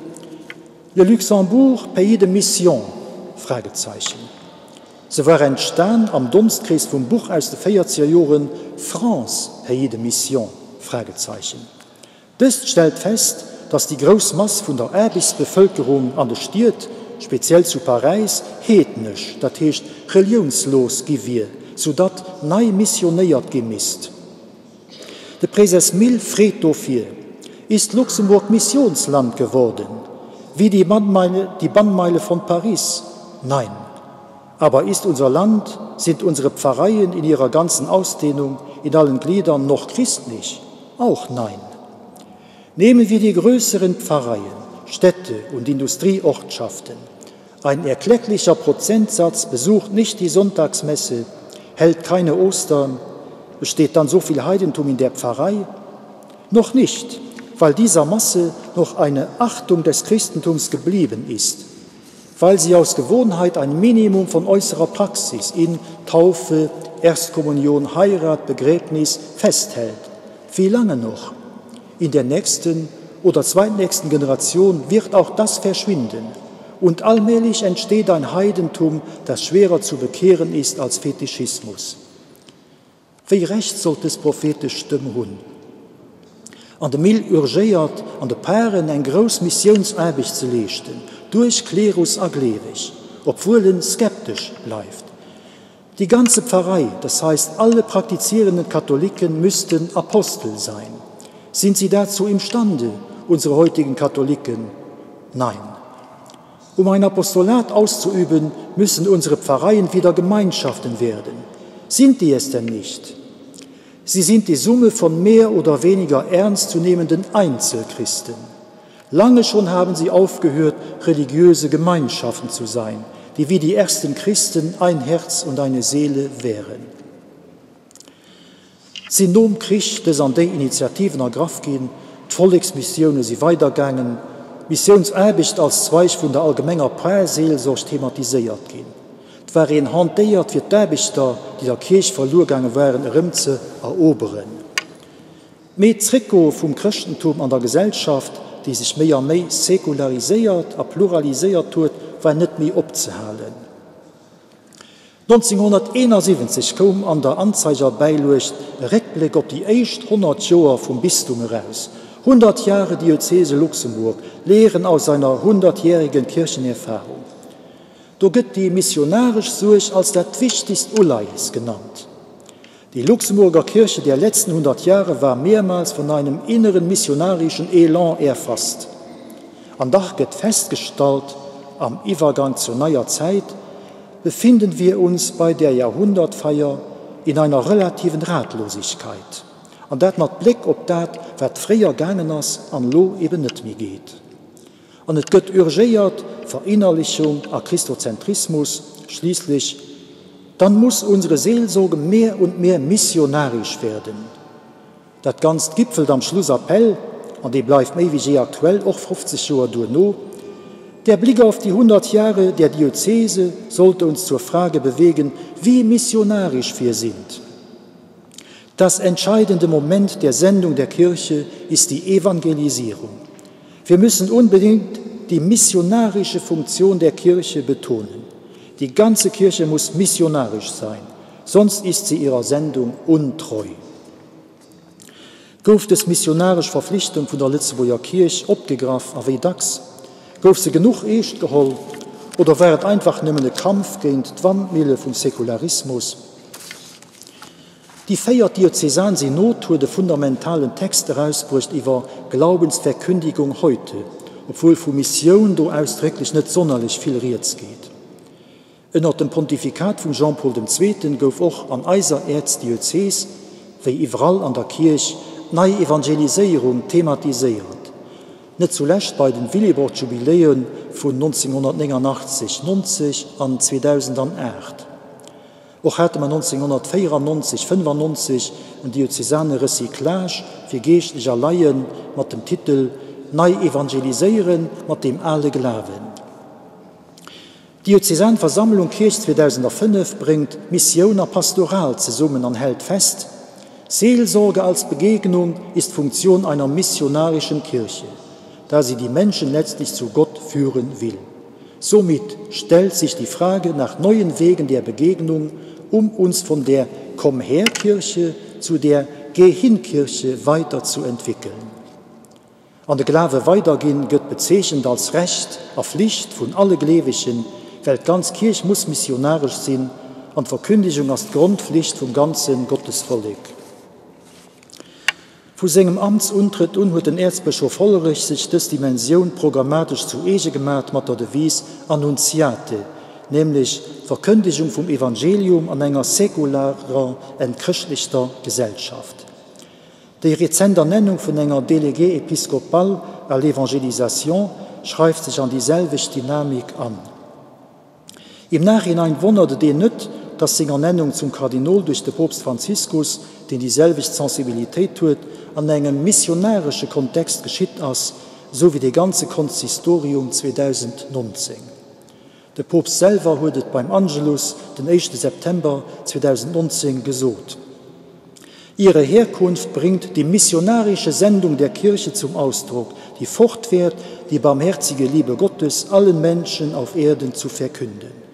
Speaker 2: Le Luxembourg, pays de mission? Fragezeichen. Se war entstan am Donstkrees vum Buch aus de véierzeger Joren France, pays de mission? Fragezeichen. Dëst stellt fest, datt déi grouss Mass vun der Aarbechtsbevëlkerung an de Stied, speziell zu Paräis, heednesch, dat heescht reliounslos gi wier, soudatt nei missionéiert gi misst. De Präses Mille freet dofir, Ist Luxemburg Missionsland geworden, wie die Bannmeile, die Bannmeile von Paris? Nein. Aber ist unser Land, sind unsere Pfarreien in ihrer ganzen Ausdehnung, in allen Gliedern noch christlich? Auch nein. Nehmen wir die größeren Pfarreien, Städte und Industrieortschaften. Ein erklecklicher Prozentsatz besucht nicht die Sonntagsmesse, hält keine Ostern, besteht dann so viel Heidentum in der Pfarrei? Noch nicht, weil dieser Masse noch eine Achtung des Christentums geblieben ist, weil sie aus Gewohnheit ein Minimum von äußerer Praxis in Taufe, Erstkommunion, Heirat, Begräbnis festhält. Wie lange noch? In der nächsten oder zweitnächsten Generation wird auch das verschwinden. Und allmählich entsteht ein Heidentum, das schwerer zu bekehren ist als Fetischismus. Wéi Recht sollt dës prophetesch Stëmm hunn? An de Mille urgéiert, an de Paren eng grouss Missiounsaarbecht ze leeschten, duerch Klerus a Gleeweg, obwuel en skeptesch bleift. Die ganze Pfarrei, das heißt alle praktizierenden Katholiken, müssten Apostel sein. Sind sie dazu imstande, unsere heutigen Katholiken? Nein. Um ein Apostolat auszuüben, müssen unsere Pfarreien wieder Gemeinschaften werden. Sind die es denn nicht? Sie sind die Summe von mehr oder weniger ernstzunehmenden Einzelchristen. Lange schon haben sie aufgehört, religiöse Gemeinschaften zu sein, die wie die ersten Christen ein Herz und eine Seele wären. Et sinn nom Krich dës an déi Initiativen ergraff ginn, d'Volleksmissioune si weidergaangen, d'Missiounsaarbecht als Zweig vun der allgemenger Parseelsorg thematiséiert ginn. Et war een hantéiert fir d'Aarbechter, déi der Kierch verluer gaange waren, erëm ze eroberen. Mee d'Zréckgoe vum Chrëschtentum an der Gesellschaft, déi sech méi a méi sekulariséiert a pluraliséiert huet, war net méi opzehalen. 1971 koum an der Anzeiger Bäiluecht e Réckbléck op déi éischt 100 Joer vum Bistum eraus, 100 Jahre Diözese Luxemburg, Lehren aus einer hundertjährigen Kirchenerfahrung. Do gëtt déi missionaresch Suerg als dat wichtigst Uleies genannt. Die Luxemburger Kirche der letzten 100 Jahre war mehrmals von einem inneren missionarischen Elan erfasst. An dach gëtt festgestallt, am Iwwergang zur neier Zäit befinden wir uns bei der Jahrhundertfeier in einer relativen Ratlosigkeit. An dat mat Bléck op dat, wat fréier gaangen ass an elo eben net méi geet. An et gëtt urgéiert, Verinnerlichung a Christozentrismus, schliisslech. Dann muss unsere Seelsorge mehr und mehr missionarisch werden. Dat Ganzt gipfelt am Schlussappell, an dee bleift méi wéi jee aktuell, och 50 Joer duerno, Der Blick auf die 100 Jahre der Diözese sollte uns zur Frage bewegen, wie missionarisch wir sind. Das entscheidende Moment der Sendung der Kirche ist die Evangelisierung. Wir müssen unbedingt die missionarische Funktion der Kirche betonen. Die ganze Kirche muss missionarisch sein, sonst ist sie ihrer Sendung untreu. Gouf dës missionaresch Verflichtung vun der Lëtzebuerger Kierch opgegraff a wéi dacks? Gouf se genuch eescht geholl oder war et einfach nëmmen e Kampf géint d'Wandmille vum Säkularismus? Déi véiert Diözesansynod huet e fundamentalen Text erausbruecht iwwer Glaubensverkündigung heute, obwuel vu Missioun do ausdrécklech net sonnerlech vill rieds geet. Ënnert dem Pontifikat vum Jean-Paul dem Zweeten gouf och an eiser Äerzdiözees, wéi iwwerall an der Kierch, d'Neievangeliséierung thematiséiert, net zulescht bei den Willibrord-Jubiläe vun 1989, 90 an 2008. Och hate mer 1994, 95 en diözesane Recyclage fir Geeschtlech a Laien mat dem Titel Nei evangeliséiere mat dem ale Glawen. D'Diözesanversammlung Kierch 2005 bréngt Missioun a Pastoral zesummen an hält fest, Seelsorge als Begegnung ist Funktion einer missionarischen Kirche, da sie die Menschen letztlich zu Gott führen will. Somit stellt sich die Frage nach neuen Wegen der Begegnung, um uns von der Komm-her-Kirche zu der Geh-hin-Kirche weiterzuentwickeln. An de Glawe weiderginn gëtt bezeechent als Recht a Flicht vun alle Gleewegen, well d'ganz Kierch muss missionaresch sinn an d'Verkündigung ass d'Grondflicht vum ganze Gottesvollek. Vu sengem Amtsuntrëtt un huet den Äerzbëschof Hollerich sech dës Dimensioun programmatesch zu eege gemat mat der Devise Annunziate, nämlech d'Verkëndigung vum Evangelium an enger säkularer, entchrëschtlichter Gesellschaft. Déi rezent Ernennung vun enger Déléguée épiscopale à l'évangélisation schreift sech an déi selwecht Dynamik an. Im Nachhinein wonnert et een net, dass seng Ernennung zum Kardinol duerch de Poopst Franziskus, deen déi selwecht Sensibilitéit huet, an engem missionaresche Kontext geschitt ass, esou wéi dee ganze Konsistorium 2019. De Poopst selwer huet et beim Angelus den éischte September 2019 gesot, Ihre Herkunft bringt die missionarische Sendung der Kirche zum Ausdruck, die fortwährt, die barmherzige Liebe Gottes allen Menschen auf Erden zu verkünden.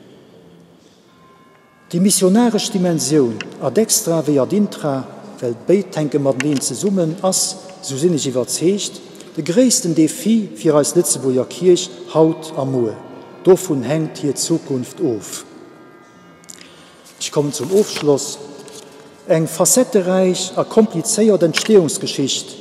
Speaker 2: Déi missionaresch Dimensioun, ad extra wéi ad intra, well béid hänke mateneen zesummen, ass, sou sinn ech iwwerzeegt, de gréissten Defi fir eis Lëtzebuerger Kierch haut a muer. Dovun hänkt hir Zukunft of. Ech kommen zum Ofschloss. Eng facetteräich a komplizéiert Entstehungsgeschicht,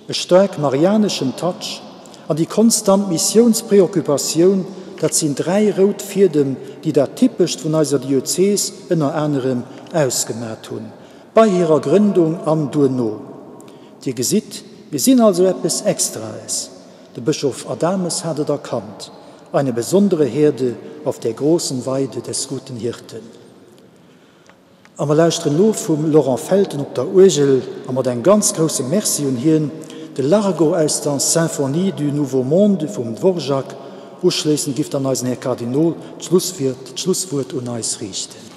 Speaker 2: e staark marianeschen Touch an déi konstant Missiounspreoccupatioun, dat sinn 3 rout Fiedem, déi dat Typescht vun eiser Diözees ënner anerem ausgemat hunn, bei hirer Grëndung an duerno. Dir gesitt, mir sinn also eppes Extraes. De Bëschof Adames hat et erkannt, Eine besondere Herde auf der großen Weide des guten Hirten. A mer lauschteren elo vum Laurent Felten op der Uergel, a mat engem ganz grousse Merci un hien, de Largo aus der Symphonie du Nouveau Monde vum Dvorak. Uschléissend giff dann eisen Här Kardinol d'Schlusswuert un eis riichten.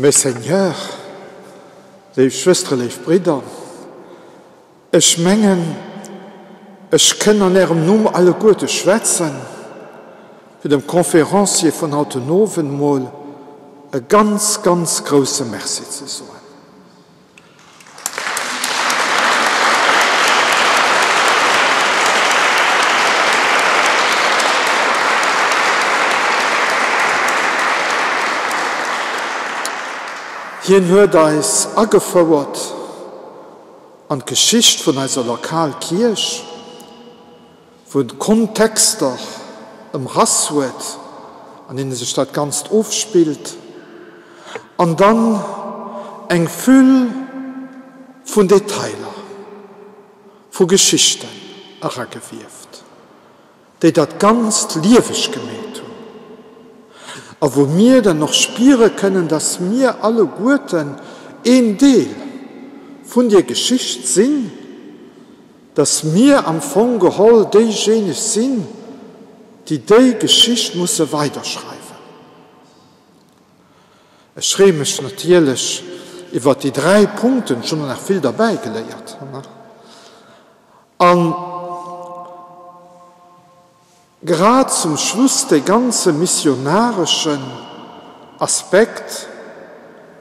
Speaker 3: Messeigneurs, léif Schwëstere, léif Bridder, ech mengen, ech kënn an Ärem Numm alleguerte schwätzen, fir dem Conférencier vun haut den Owend mol e ganz, ganz grouse Merci ze soen. Hien huet eis agefouert an d'Geschicht vun eiser Lokalkierch, wou en d'Kontexter ëmrass huet, an deene sech dat Ganzt ofspillt, an dann eng Füll vun Detailer, vu Geschichten eragewieft, déi dat Ganzt lieweg gemeet hunn a wou mir dann och spiere kënnen, dass mir alleguerten een Deel vun dier Geschicht sinn, Dass mir am Fong geholl déijéineg sinn, déi déi Geschicht musse weiderschreiwen. Ech freeë mech natierlech iwwert déi 3 Punkten, ech hunn och nach vill derbäigeléiert, an grad zum Schluss dee ganze missionareschen Aspekt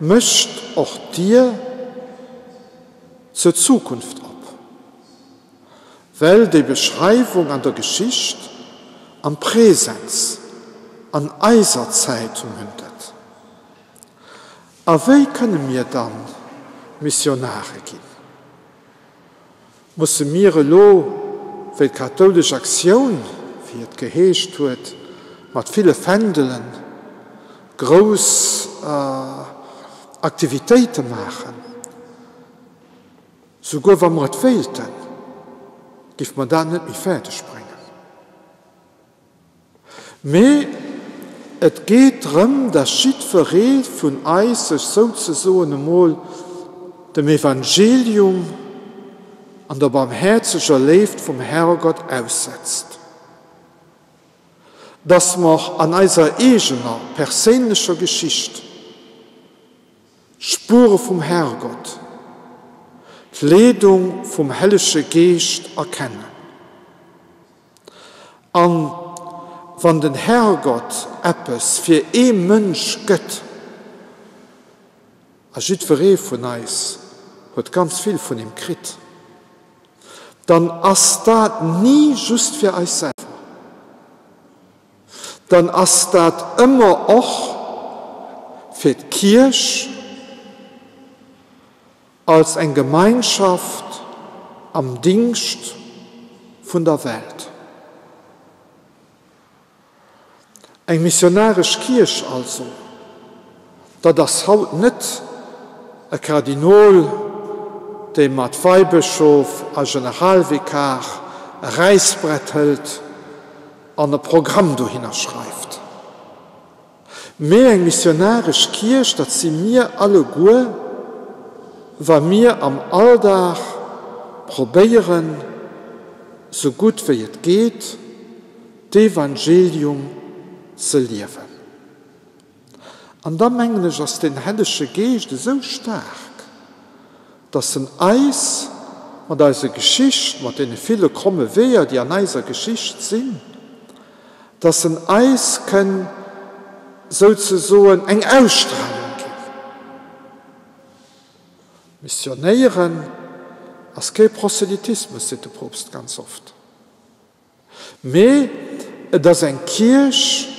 Speaker 3: mécht och d'Dier zur Zukunft op, well déi Beschreiwung an der Geschicht am Präsens, an eiser Zäit mündet. A wéi kënne mir dann Missionare ginn? Musse mir elo, wéi d'Kathoulesch Aktioun, wéi et geheescht huet, mat ville Fändelen grouss Aktivitéite maachen? Souguer wa mer et wéilten, géife mer dat net méi fäerdeg bréngen. Mee et geet drëm, dass jiddweree vun eis sech souzesoen emol dem Evangelium an der barmhäerzeger Léift vum Herrgott aussetzt, dass mer an eiser eegener perséinlecher Geschicht d'Spuere vum Herrgott, d'Leedung vum Hellege Geescht erkennen. An wann den Herrgott eppes fir ee Mënsch gëtt, a jiddweree vun eis huet ganz vill vun him kritt, dann ass dat ni just fir eis selwer, dann ass dat ëmmer och fir d'Kierch Als eng Gemeinschaft am Dingscht vun der Welt. Eng missionaresch Kierch also, dat ass haut net e Kardinol, dee mat Weibëschof a Generalvikar e Räissbrett hëlt an e Programm dohinner schreift. Mee eng missionaresch Kierch, dat si mir alleguer, wa mir am Alldag probéieren, sou gutt wéi et geet, d'Evangelium ze liewen. An da mengen ech, ass den Hellege Geescht esou staark, dass en eis mat eiser Geschicht, mat deene ville kromme Weeër, déi an eiser Geschicht sinn, dass en eis kënn souzesoen eng Ausstrahlung ginn. Missionéieren ass kee Proselytismus, seet de Poopst ganz oft, mee et ass eng Kierch,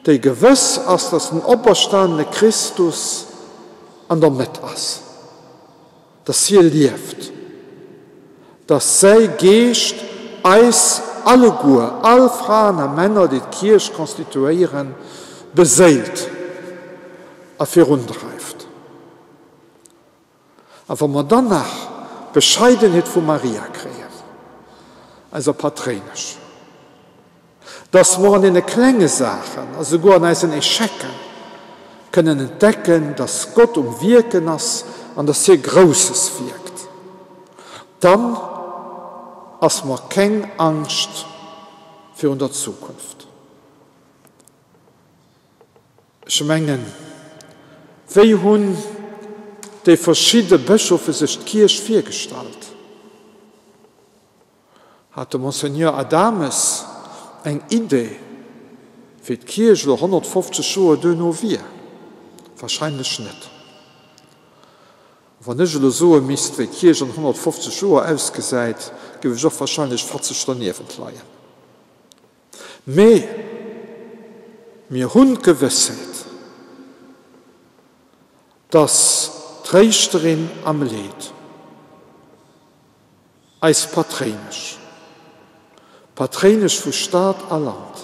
Speaker 3: déi gewëss ass, dass den operstanene Christus an der Mëtt ass. Dass hie lieft, dass säi Geescht eis alleguer, all Fraen a Männer, déi d'Kierch constituéieren, beséilt a virundreift. A wa mer dann nach d'Bescheidenheet vu Maria kréien, eiser Patréinesch, Dass mer an deene klenge Saachen a souguer an eisen Echecen kënnen entdecken, dass Gott um Wierken ass an dass hie Grousses wierkt, dann ass mer keng Angscht virun der Zukunft. Ech mengen. Wéi hunn déi verschidde Bëschofe sech d'Kierch virgestallt? Hat de Monseigneur Adames eng Idee, wéi d'Kierch elo 150 Joer duerno wier? Wahrscheinlech net. Wann ech elo soe misst, wéi d'Kierch an 150 Joer ausgesäit, géif ech och wahrscheinlech fatzeg derniewent leien. Mee mir hunn d'Gewëssheet, dass d'Tréischterin am Leed, Eis Patréinesch, Patréinesch vu Stad a Land,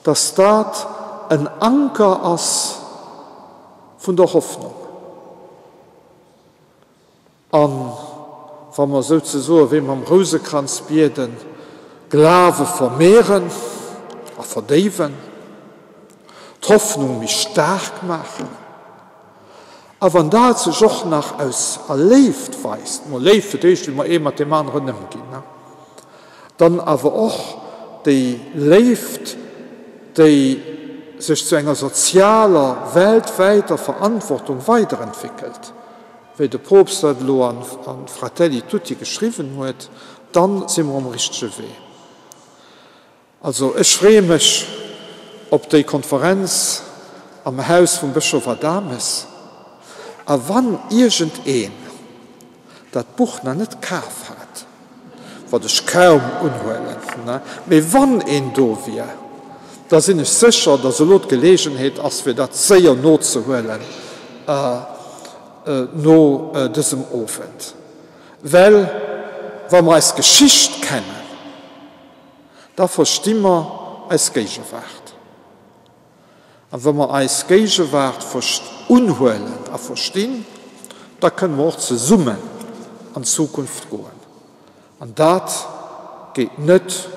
Speaker 3: dass dat en Anker ass vun der Hoffnung. An wa mer souzesoe wéi mam Rousekranz bieden, Glawe vermehren a verdéiwen, d'Hoffnung méi staark maachen, A wann dat sech och nach aus a Léift weist, mol Léift fir d'éischt, wéi mer ee mat deem aneren ëmginn, dann awer och déi Léift, déi sech zu enger sozialer, weltwäiter Verantwortung weiderentwéckelt, wéi de Poopst dat elo a Fratelli Tutti geschriwwen huet, dann si mer um richtege Wee. Also ech freeë mech op déi Konferenz am Haus vum Bëschof Adames. A wann iergend een dat Buch nach net kaf hat, wat ech kaum unhuelen, mee wann een do wier, da sinn ech sécher, datt elo d'Geleegenheet ass fir dat séier nozehuelen no dësem Owend. Well wa mer eis Geschicht kennen, Da versti mer eis Géigewaart. A wa mer eis Géigewaart unhuelen a verstinn, da kënne mer och zesummen an d'Zukunft goen. An dat geet net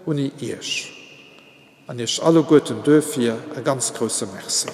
Speaker 3: unni Iech. An Iech alleguerten duerfir e ganz grousse Merci.